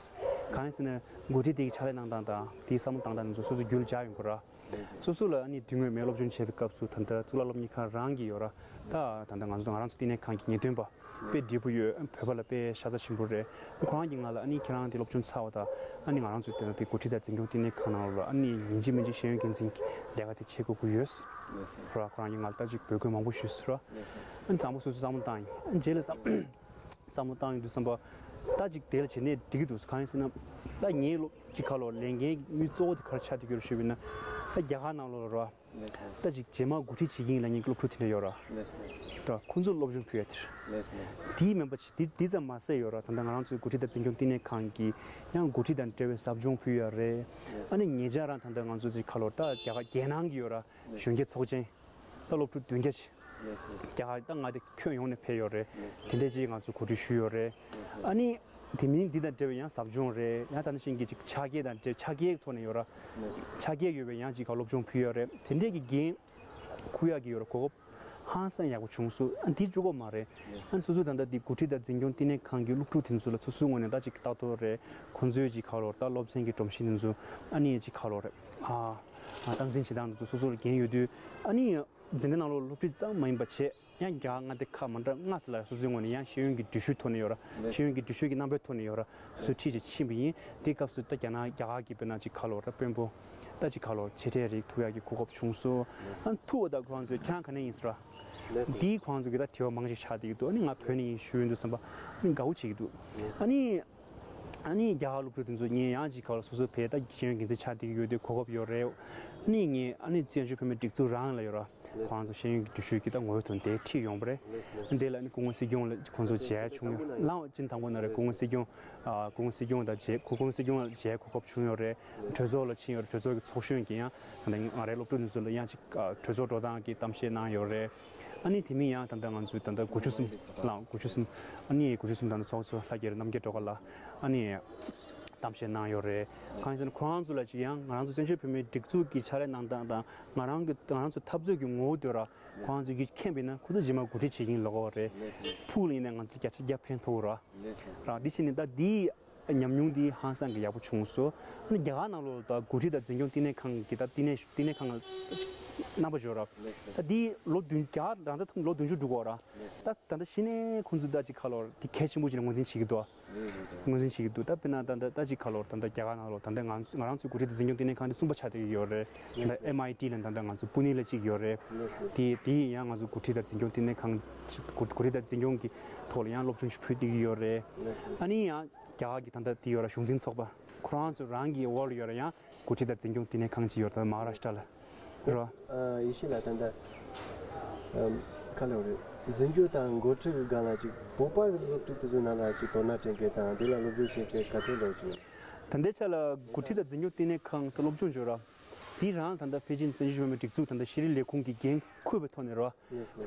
གང་ཡིན་ཟེར་ན་འགོ་ཁྲིད་དེ་གི་ཕྱག་ལས་གནང་སྟངས་དང་དེའི་བསམ་བློ་བཏང་སྟངས་དེ་ཚོ་སོ་སོ་རྒྱུད་ལ་འཇགས་ཡོང་དགོས་ར། སོ་སོ་ལ་ཨ་ནི་དུས་སྔོན་མའི་སློབ་སྦྱོང་བྱེད་པའི་སྐབས་སུ་ད་ལྟ་གཙུག་ལག་སློབ་གཉེར་ཁང་རང་གི་ཡོད་ར། ད་ད་ལྟ་ང་ཚོ་ང་རང་ཚོ་བསྟི་གནས་ཁང་གི་ངེས་སྟོན་པ་དཔེ་འབྲས་བུ་ཡོད། བོད་པ་ལ་དཔེ་ཤ་ཚ་ཆེན་པོ་རེད། ཁོ་རང་གིས་ང་ལ་ཨ་ནི་ཁྱེད་རང་དེ་སློབ་སྦྱོང་ཚར་བ་དང་ཨ་ནི་ང་རང་ཚོའི་དེ་ན་དེ་འགོ་ཁྲིད་དང་འཛིན་སྐྱོང་བསྟི་གནས་ཁང་ནང་ལ་ཨ་ནི་ཡིན་གཅིག་མིན་གཅིག་ཤེས་ཡོན་འགན་འཛིན་གྱི་ལས་ཀ་དེ་བྱེད་དགོས་ཀྱི་ཡོད་ར། ཁོ་རང་གིས་ང་ལ་ད་ཅིག་འབོད་སྐུལ་མང་པོ་ཞུས་ཟེར་ར། ཨ་ནི་དང་པོ་སོ་སོ་བསམ་བློ་བཏང་ཡིན། ཨ་ནི་རྗེས་ལ་བསམ་བསམ་བློ་བཏང་ཡོང་དུས་ཙམ་པ་ད་ཅིག་དེ་ལ་བྱས་ནས་འགྲིག་གི་འདུག་གང་ཡིན་ཟེར་ན་ད་ངའི་སློབ་ཅིག་ཁ་ལོ་ལས་འགན་གྱི་དམིགས་གཙོ་བོ་དེ་ག་རེ་ཆགས་བསྡད་ཀྱི་ཡོད་རེད་ཞུས་པ་ཡིན་ན། ད་རྒྱ་གར་ནང་ལོགས་ལ་ར། ལགས་སོ། ད་ཅིག་རྗེས་མ་འགོ་ཁྲིད་བྱེད་ཀྱི་ཡིན་ལབ་མཁན་གྱི་སློབ་ཕྲུག་དེ་འདྲ་ཡོད་ར། ལགས་སོ། ད་ཁོང་ཚོར་སློབ་སྦྱོང་ཕུལ་ཡ་དེ་རེད། ལགས་སོ། དེའི་མིན་པ་ཅིག་དེ་དེ་ཙམ་མ་ཟད་ཡོད་ར། ད་ལྟ་ང་རང་ཚོའི་འགོ་ཁྲིད་དང་འཛིན་སྐྱོང་བསྟི་གནས་ཁང་གིས་ཡང་འགོ་ཁྲིད་དང་འབྲེལ་བའི་ཟབ་སྦྱོང་ཕུལ་ཡ་རེད། ལགས་སོ། ཨ་ནི་ཉེ་ཆར་རང་ད་ལྟ་ང་ཚོ་ཅིག་ཁ་ལོ་ད་རྒྱ་གར་རྒྱལ་ནང་གི་ཡོད་ར། ལགས་སོ། གཞོན་སྐྱེས་ཚོགས་ཆེན། ད་སློབ་ཕྲུག་བདུན་བརྒྱ་ཅིག་ལགས་སོ། རྒྱ་གར་ད་ང་དེ་ཁྱོན་ཡོངས་ནས་ཕེབས་ཡོད་རེད། ལགས་སོ། དེ་འདྲས་ཅིག་ང་ཚོ་གོ་སྒྲིག་ཞུས་ཡོད་རེད། ལགས་སོ། ཨ་ནི་དེ་མིན་འདི་དང་འབྲེལ་བའི་ཡང་ཟབ་སྦྱོང་རེད། ཡང་ད་ནང་བཞིན་གྱི་ཅིག་ཕྱག་འཁྱེར་དང་འབྲེལ་ཕྱག་འཁྱེར་གྱི་ཐོག་ནས་ཡོད་ར། ལགས་སོ། ཕྱག་འཁྱེར་ཡོད་པའི་ཡང་ཅིག་ག་སློབ་སྦྱོང་ཕུལ་ཡོད་རེད། དེ་འདྲས་ཀྱི་འགན་འཁུར་ཡག་གི་ཡོད་ར། གོ་སྐབས་ཧང་སང་ཡག་པོ་བྱུང་སོང་། ཨ་འདི་གཅིག་པོ་མ་རེད། ལགས་སོ། ཨ་ནི་སོ་སོ་ད་ལྟ་འདི་འགོ་ཁྲིད་དང་འཛིན་སྐྱོང་བསྟི་གནས་ཁང་གི་སློབ་ཕྲུག་དེ་ཚོ་ལ་སོ་སོའི་ངོས་ནས་ད་ཅིག་ལྟ་རྟོག་རེད། ཁོང་ཚོའི་ཅིག་ཁ་ལོ་ད་སློབ་ཚན་གྱི་སྒྲོམ་གཞི་དེ་ཚོ་ཨ་ནི་ཅིག་ཁ་ལོ་རེད། ཨ་ཨ་སྟངས་འཛིན་བྱེད་སྟངས་དེ་ཚོ་སོ་སོ་ལ་འགན་ཡོད་དུས་ཨ་ནི། འཛིན་གྲྭ་ནང་ལོགས་སློབ་ཁྲིད་ཙམ་མ་ཡིན་པ་བྱས། ཡང་རྒྱ་གར་མངའ་སྡེ་ཁག་མ་འདྲ་ལྔ་ཙམ་ལ་སོ་སོའི་ངོས་ནས་ཡང་ཤེས་ཡོན་གྱི་འགྲུལ་བཞུད་ཐོག་ནས་ཡོད་ར། ལགས། ཤེས་ཡོན་གྱི་འགྲུལ་བཞུད་ཀྱི་རྣམ་པའི་ཐོག་ནས་ཡོད་ར། སོ་སོ་ཁྲིད་བྱས་ཕྱིན་པ་ཡིན། དེའི་སྐབས་སུ་ད་རྒྱ་ནག་རྒྱ་གར་གྱི་དཔེར་ན་ཅིག་ཁ་ལོ་ར་དཔོན་པོ། ད་ཅིག་ཁ་ལོ་ཆེ་གྲས་རིགས་ཐུག་ཡག་གི་གོ་སྐབས་བྱུང་སོང་། ལགས། ཨ་ཐུག་པ་ད་ཁོ་རང་ཚོས་ཁྱེད་རང་ག་ནས་ཡིན་ཟེར་ར། ལགས། དེའི་ཁོ་རང་ཚོ་གི་ད་དྲི་བ་མང་ཞིག་ཆགས་བསྡད་ཀྱི་འདུག་ཨ་ནི་ང་བོད་ནས་ཡིན་ཞུ་ཡོང་དུས་ཙམ་པ་ཨ་ནི་དགའ་པོ་བྱེད་ཀྱི་འདུག་ལགས། ཨ་ནི། ཨ་ནི་རྒྱ་གར་སློབ་ཕྲུག་དེ་ཚོ་ངས་ཡང་ཅིག་ག་ལ་སོ་སོ་བས་ད་ཤེས་ཡོན་འགན་འཛིན་ཆགས་བསྡད་ཀྱི་ཡོད་དུས་གོ་སྐབས་ཡོད་རེད། ཨ་ནི་ངས་ཨ་ནི་བཙན་བྱོལ་བོད་མིའི་སྒྲིག་འཛུགས་རང་ལ་ཡོད་ར། ཁོང་ཚོ་ཤེས་ཡོན་གྱི་འགྲུལ་བཞུད་ཀྱི་ད་ངོ་བོའི་ཐོག་དེ་ཁྲིད་ཡོང་བ་རེད། ལགས་ལགས། འདི་ལ་ནི་སྐུ་ངོ་སྲིད་སྐྱོང་ལ་ཁོང་ཚོ་མཇལ་བྱུང་ཡོད། ལགས་ལགས། ལམ་སེང་དང་པོ་ན་རེད། ལགས་སྐུ་ངོ་སྲིད་སྐྱོང་ཨ་སྐུ་ངོ་སྲིད་སྐྱོང་ལ་མཇལ་སྐུ་ངོ་སྲིད་སྐྱོང་ལ་མཇལ་གོ་སྐབས་བྱུང་ཡོད་རེད། གྲོས་ཚོགས་ལ་ཕྱིན་ཡོད་རེད། གྲོས་ཚོགས་ཀྱི་ཚོགས་གཞོན་གྱིས་ཡང་ད་ལྟ་ང་རའི་སློབ་ཕྲུག་འདི་ཚོ་ལ་ཡང་ཅིག་ཨ་གྲོས་ཚོགས་འགྲོ་སྟངས་ཀྱི་གཏམ་བཤད་གནང་ཡོད་རེད། ཨ་ནི་དེ་མིན་ཡང་ད་ལྟ་ང་ཚོའི་ད་ལྟ་དགུ་བཅུ་གསུམ་ལགས་དགུ་བཅུ་གསུམ་ཨ་ནི་དགུ་བཅུ་གསུམ་ད་ལྟ་ཚོགས་གཙོ་ལྷ་རྒྱལ་རྣམ་རྒྱལ་སྒྲོལ་དཀར་ལགས་ཨ་ནི་གཏམ་བཤད་གནང་ཡོད་རེད། གང་ཡིན་ཟེར་ན་ཁོ་རང་ཚོ་ལ་ཅིག་ཡང་ང་རང་ཚོ་བཙན་བྱོལ་བོད་མིའི་སྒྲིག་འཛུགས་ཀྱི་ཕྱག་ལས་གནང་སྟངས་དང་ང་རང་གི་ང་རང་ཚོ་འཐབ་རྩོད་ཀྱི་ངོ་བོ་དེ་ར་ཁོ་རང་ཚོ་གིས་མཁྱེན་པ་ཡིན་ན་ཁོ་ཚོ་རྗེས་མ་གོ་སྒྲིག་བྱེད་ཀྱིན་ལོག་པ་རེད། ཕུགས་ལ་ཡིན་ན་ང་ཚོ་བརྒྱ་ཆ་བརྒྱ་ཕན་ཐོགས་ར། ར་འདི་བྱས་ནས་ད་འདི་ཉམས་མྱོང་འདི་ཧང་སང་གི་ཡག་པོ་བྱུང་སོང་། ཨ་ནི་རྒྱ་གར་ནང་ལོགས་ད་འགོ་ཁྲིད་དང་འཛིན་སྐྱོང་བསྟི་གནས་ཁང་གི་ད་བསྟི་གནས་བསྟི་གནས་ཁང་རྣམ་པ་འབྱོར་ར། ད་འདི་ལོ་བདུན་རྒྱ་གར་རང་ས་ཐོན་ལོ་བདུན་ཅུ་འགྲོ་གི་ཡོད་ར། ད་ད་ལྟ་གཞི་ནས་ཁོང་ཚོ་ད་ཅིག་ཁ་ལོར་འདི་གལ་ཆེན་པོ་ཅིག་ལ་ངོས་འཛིན་བྱེད་ཀྱི་འདུག་ངོས་འཛིན་བྱེད་ཀྱི་འདུག་ད་དཔེར་ན་ད་ད་ད་ཅིག་ཁ་ལོར་ད་ད་རྒྱ་གར་ནང་ལོགས་ད་ད་ང་ང་རང་ཚོའི་འགོ་ཁྲིད་དང་འཛིན་སྐྱོང་བསྟི་གནས་ཁང་འདི་གསུམ་པ་ཆགས་བསྡད་ཀྱི་ཡོད་རེད། ད་ཨེམ་ཨའི་ཊི་ལ་ད་ད་ང་ཚོ་པུ་ནེ་ལ་གཅིག་ཡོད་རེད། དེ་དེ་ཡིན་ཡང་ང་ཚོ་འགོ་ཁྲིད་དང་འཛིན་སྐྱོང་བསྟི་གནས་ཁང་ཅིག་འགོ་འགོ་ཁྲིད་དང་འཛིན་སྐྱོང་གི་ཐོག་ལ་ཡང་སློབ་སྦྱོང་ཞིག་ཕུལ་བསྡད་ཀྱི་ཡོད་རེད། ཨ་ནི་ཡང་རྒྱ་གར་གྱི་ད་ལྟ་དེ་ཡོད་ར་གཞུང་འཛིན་ཚོགས་པ་ཁོ་རང་ཚོ་རང་གི་འོག་ལ་ཡོད་ར་ཡང་འགོ་ཁྲིད་དང་འཛིན་སྐྱོང་བསྟི་གནས་ཁང་ཅིག་ཡོད་ར་ད་མ་ཧཱ་རཱ་ཤི་ཏྲ་ལ་ར། ཨ་ཡེ་ཤེས་ལགས་ད་ལྟ་ཨམ་ག་ལབ་རེད། འཛིན་སྐྱོང་དང་འགོ་ཁྲིད་ཀྱི་སྒང་ལ་ཅིག་བོད་པ་སློབ་ཕྲུག་དེ་ཚོའི་ནང་ལ་ཅིག་དོ་སྣང་སྤྲད་མཁན་དང་དེ་ལ་སློབ་སྦྱོང་བྱེད་མཁན་ག་ཚོད་འདྲ་བོ་ཅིག་ཡོད། ད་ལྟའི་ཆ་ལ་འགོ་ཁྲིད་དང་འཛིན་སྐྱོང་བསྟི་གནས་ཁང་དུ་སློབ་སྦྱོང་བྱོས་ར། དེ་རང་ད་ལྟ་ཕེ་ཅིན་བཙན་བྱོལ་བོད་མིའི་སྒྲིག་འཛུགས་ད་ལྟ་ཤེས་རིག་ལས་ཁུངས་ཀྱི་འགན་འཁུར་བའི་ཐོག་ནས་ར། ལགས་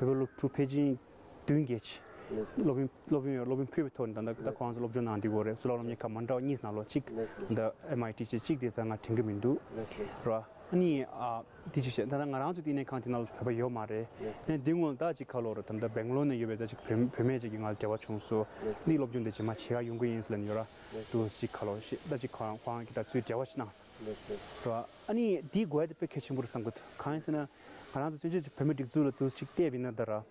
ལགས། བོད་པའི་སློབ་ཕྲུག་ཕལ་ཆེར་བདུན་བརྒྱད་ཅིག་ལགས་ལགས། སློབ་ཡོན་སློབ་ཡོན་སློབ་ཡོན་ཕུལ་བའི་ཐོག་ནས་ད་ལྟ་ད་ལགས་ཁོ་རང་ཚོ་སློབ་སྦྱོང་གནང་བསྡད་ཡོད་རེད། གཙུག་ལག་སློབ་གཉེར་ཁང་མ་འདྲ་བ་གཉིས་ནང་ལོགས་གཅིག་ལགས་ལགས། ད་ཨེམ་ཨའི་ཊི་ཅིག་གཅིག་དེ་ད་ང་དྲན་གྱི་མི་འདུག་ལགས་ལགས། ར། ཨ་ནི་ཨ་དེ་ཅིག་བཤད་ད་ལྟ་ང་རང་ཚོ་བསྟི་གནས་ཁང་དེ་ནང་ལ་བོད་པ་ཡོད་མ་རེད། ལགས་ལགས། ཨ་ནི་འདི་སྔོན་ད་ཅིག་ཁ་ལོ་ར་ད་ལྟ་སྦེང་ལོར་ནས་ཡོད་པའི་ད་ཅིག་བུད་བུད་མེད་ཅིག་གིས་ང་ལ་འབྲེལ་བ་བྱུང་སོང་། ལགས་ལགས། འདི་སློབ་སྦྱོང་དེ་རྗེས་མ་བྱེད་ག་ཡོང་གི་ཡིན་ཟེར་ལབ་ནས་ཡོད་ར། ལགས་ལགས། དུ་ཅིག་ཁ་ལོ་ཞེ་ད་ཅིག་ཁོ་རང་ཁོ་རང་གིས་ད་ཚུར་འབྲེལ་བ་ཞིག་གནང་སོང་། ལགས་ལགས། ར། ཨ་ནི་དེའི་དགོས་ཡ་དེ་དཔེ་གལ་ཆེན་པོ་རེད་བསམ་གི་འདུག་གང་ཡིན་ཟེར་ན། ང་རང་ཚོ་བཙན་བྱོལ་བོད་མིའི་སྒྲིག་འཛུགས་ལ་དུ་ཅིག་བལྟས་པ་ཡིན་ན་ད་ར།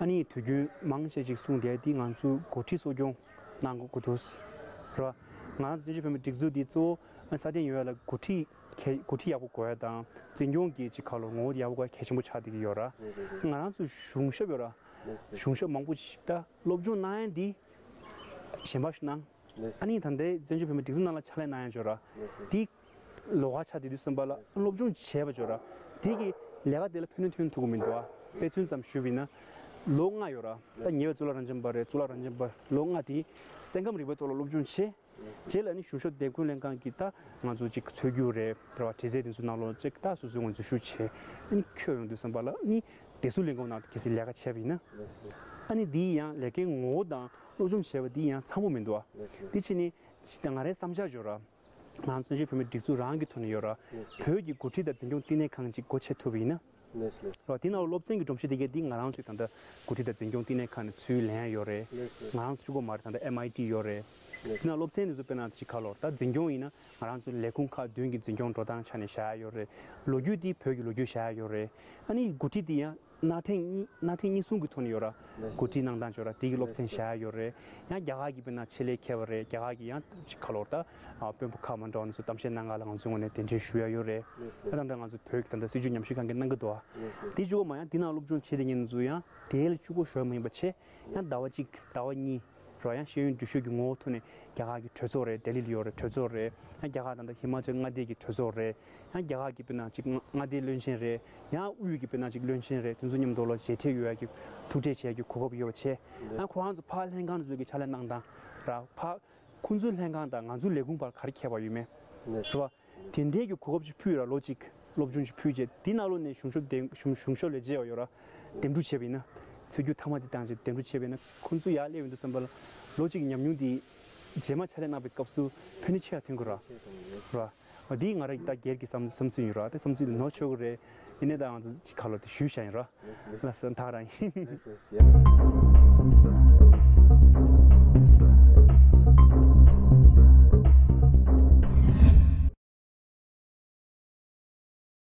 ཨ་ནི་དུས་རྒྱུན་མང་ཆེ་ཅིག་གསུངས་བསྡད་དེ་ང་ཚོ་འགོ་ཁྲིད་གསོ་སྐྱོང་གནང་དགོས་ཀྱི་འདུག་ར། ང་རང་ཚོ་བཙན་བྱོལ་བོད་མིའི་སྒྲིག་འཛུགས་འདི་གཙོ་བོ་སྲ་བརྟན་ཡོང་ཡ་ལ་འགོ་ཁྲིད་གལ་འགོ་ཁྲིད་ཡག་པོ་དགོས་ཡ་དང་འཛིན་སྐྱོང་གི་ཅིག་ཁ་ལོ་ངོ་བོ་ཡག་པོ་དགོས་ཡ་གལ་ཆེན་པོ་ཆགས་བསྡད་ཀྱི་ཡོད་ར། ང་རང་ཚོ་གཞུང་ཞབས་ཡོད་ར། གཞུང་ཞབས་མང་པོ་ཅིག་ད་སློབ་སྦྱོང་གནང་ཡ་འདི་གཞན་པ་ཞིག་གནང་། ལགས་སོ། ཨ་ནི་ད་ལྟའི་བཙན་བྱོལ་བོད་མིའི་སྒྲིག་འཛུགས་ནང་ལ་ཕྱག་ལས་གནང་ཡ་འབྱོར་ར། ལགས་སོ། དེ་ལོགས་ཀ་ཆགས་བསྡད་དུས་ཙམ་པ་ལ་སློབ་སྦྱོང་བྱས་པ་འབྱོར་ར། དེ་གི་ལས་ཀ་དེ་ལ་ཕན་ནུས་ཐོན་ཐུབ་ཀྱི་མི་འདུག་ཨ། དཔེ་མཚོན་ཙམ་ཞུས་པ་ཡིན་ན། ལོ་ལྔ་ཡོད་ར། ད་ཉེ་བའི་གཙུག་ལག་རབ་འབྱམས་པ་རེད། གཙུག་ལག་རབ་འབྱམས་པ་ལོ་ལྔ་དེ་སེམས་ཁམས་རིག་པའི་ཐོག་ལ་སློབ་སྦྱོང་བྱས། རྗེས་ལ་ནི་གཞུང་ཞབས་དེབ་སྐུ་ལྷན་ཁང་གིས་ད་ང་ཚོ་ཅིག་འཚོལ་རྒྱུ་རེད། དེ་བ་དྲི་རྩད་དེ་ཚོའི་ནང་ལོགས་ཅིག་ད་སོ་སོའི་ང་ཚོ་ཞུ་བྱས། ཨ་ནི་འཁྱོལ་ཡོང་དུས་ཙམ་པ་ལ་ནི་དེ་ཚོའི་ལས་ཁུངས་ནང་གལ་སྲིད་ལས་ཀ་བྱས་པ་ཡིན་ན། ཨ་ནི་འདི་ཡང་ལས་ཀའི་ངོ་བོ་དང་སློབ་སྦྱོང་བྱས་པ་འདི་ཡང་འཚམ་པོ་མི་འདུག་ཨ། འདི་ཕྱིན་ནི་ཅིག་ད་ང་རའི་བསམ་འཆར་འབྱོར་ར། ང་བཙན་བྱོལ་བོད་མིའི་སྒྲིག་འཛུགས་རང་གི་ཐོག་ནས་ཡོད་ར། བོད་ཀྱི་འགོ་ཁྲིད་དང་འཛིན་སྐྱོང་བསྟི་གནས་ཁང་ཅིག་སྒོ་ཕྱེ་ཐུབ་པ་ཡིན་ན། ལགས་ལགས། རོ། དེ་ནང་སློབ་ཚན་གྱི་སྒྲོམ་གཞི་དེ་གའི་འདི་ང་རང་ཚོའི་ད་ལྟ་འགོ་ཁྲིད་དང་འཛིན་སྐྱོང་བསྟི་གནས་ཁང་ནས་ཚུར་ལེན་ཡ་ཡོད་རེད། ལགས་ལགས། ང་རང་ཚོ་གཅིག་པོ་མ་རེད། ད་ལྟ་ཨེམ་ཨའི་ཊི་ཡོད་རེད། ལགས་ལགས། དེ་ནང་སློབ་ཚན་དེ་ཚོ་དཔེར་ན་ཅིག་ཁ་ལོར་ད་འཛིན་སྐྱོང་ཡིན་ན་ང་རང་ཚོའི་ལས་ཁུངས་ཁག་བདུན་གྱི་འཛིན་སྐྱོང་འགྲོ་སྟངས་ཆ་ནས་བཞག་ཡ་ཡོད་རེད། ལོ་རྒྱུས་དེ་བོད་ཀྱི་ལོ་རྒྱུས་བཞག་ཡ་ཡོད་རེད། ཨ་ནི་འགོ་ཁྲིད་དེ་ཡང་གནའ་དེང་གཉིས་གནའ་དེང་གཉིས་གསུམ་གྱི་ཐོག་ནས་ཡོད་ར། ལགས་སོ། འགོ་ཁྲིད་གནང་སྟངས་ཡོད་ར། དེ་གི་སློབ་ཚན་བཞག་ཡ་ཡོད་རེད། ཡང་རྒྱ་གར་གྱི་དཔེར་ན་ཆེད་ལས་མཁས་པ་རེད། རྒྱ་གར་གྱི་ཡང་ཅིག་ཁ་ལོར་ད་ཨ་དཔོན་པོ་ཁག་མ་འདྲ་བ་ནས་ཚུར་གཏམ་བཤད་གནང་ག་ལ་ང་ཚོའི་ངོས་ནས་གདན་འདྲེན་ཞུ་ཡ་ཡོད་རེད། ལགས་སོ། ད་ལྟ་ང་ཚོ་བོད་ཀྱི་ད་ལྟ་སྲིད་བྱུས་ཉམས་ཞིབ་ཁང་གིས་གནང་གི་འདུག་ཨ། ལགས་སོ། དེ་གཅིག་པོ་མ་ཡང་དེ་ནང་སློབ་སྦྱོང་བྱེད་བསྡད་མཁན་ཚོ་ཡང་དེ་ལ་གཅིག་པོ་ཞོར་མ་ཡིན་པ་བྱས། ཡང་ཟླ་བ་གཅིག་ཟླ་བ་གཉིས་རོ། ཡང་ཤེས་ཡོན་འགྲུལ་བཞུད་ཀྱི་ངོ་བོ་ཐོག་ནས་རྒྱ་གར་གྱི་གྲོས་ཚོགས་རེད། ལྡི་ལི་ལ་ཡོད་རེད། གྲོས་ཚོགས་རེད། ཡང་རྒྱ་གར་ད་ལྟ་ཧི་མ་ཅལ་མངའ་སྡེ་གི་གྲོས་ཚོགས་རེད། ཡང་རྒྱ་གར་གྱི་དཔེར་ན་ཅིག་མངའ་སྡེའི་བློན་ཆེན་རེད། ཡང་དབུས་ཀྱི་དཔེར་ན་ཅིག་བློན་ཆེན་རེད། དེ་ཚོ་མཉམ་དུ་ལ་མཇལ་འཕྲད་ཡོད་ཡ་གི་ཐུག་འཕྲད་བྱེད་ཡ་གི་གོ་སྐབས་ཡོད་པ་བྱས། ཡང་ཁོ་རང་ཚོ་ཕར་ལྷན་ཁང་དེ་ཚོ་གི་ཕྱག་ལས་གནང་སྟངས་ར། ཕར་ཁོང་ཚོའི་ལྷན་ཁང་དང་ང་ཚོའི་ལས་ཁུངས་བར་ག་རེ་ཁྱད་པར་ཡོད་མེད་རེད་བ། དེ་འདྲའི་གི་གོ་སྐབས་ཅིག་ཕུལ་ར། ལོ་གཅིག་སློབ་སྦྱོང་ཅིག་ཕུལ་རྗེས་དེ་ནང་ལོགས་ནས་གཞུང་ཞབས་དེ་གཞུང་གཞུང་ཞབས་ལས་བྱེད་པ་ཡོད་ར། འདེམས་སྒྲུག་བྱས་པ་ཡིན་ན། ཚུར་རྒྱུགས་མཐའ་མ་དེ་བཏང་རྗེས་འདེམས་སྒྲུག་བྱས་པ་ཡིན་ན་ཁོང་ཚོ་ཡར་སླེབས་ཡོང་དུས་ཙམ་པ་ལ་ལོ་གཅིག་གི་ཉམས་མྱོང་དེ་རྗེས་མ་ཕྱག་ལས་གནང་བའི་སྐབས་སུ་ཕན་ནུས་ཆེ་བ་ཐོན་གི་ར། ར། འོ་དེ་ང་རང་གི་ད་སྒེར་གྱི་བསམ་བསམ་ཚུལ་ཡིན་ར། དེ་བསམ་ཚུལ་ལ་ནོར་ཆོག་གི་རེད། ཡིན་ནའི་ད་ང་ཚོ་ཅིག་ཁ་ལོ་དེ་ཞུས་བཞག་ཡིན་ར། ལགས་སོ། ད་རང་ཡིན།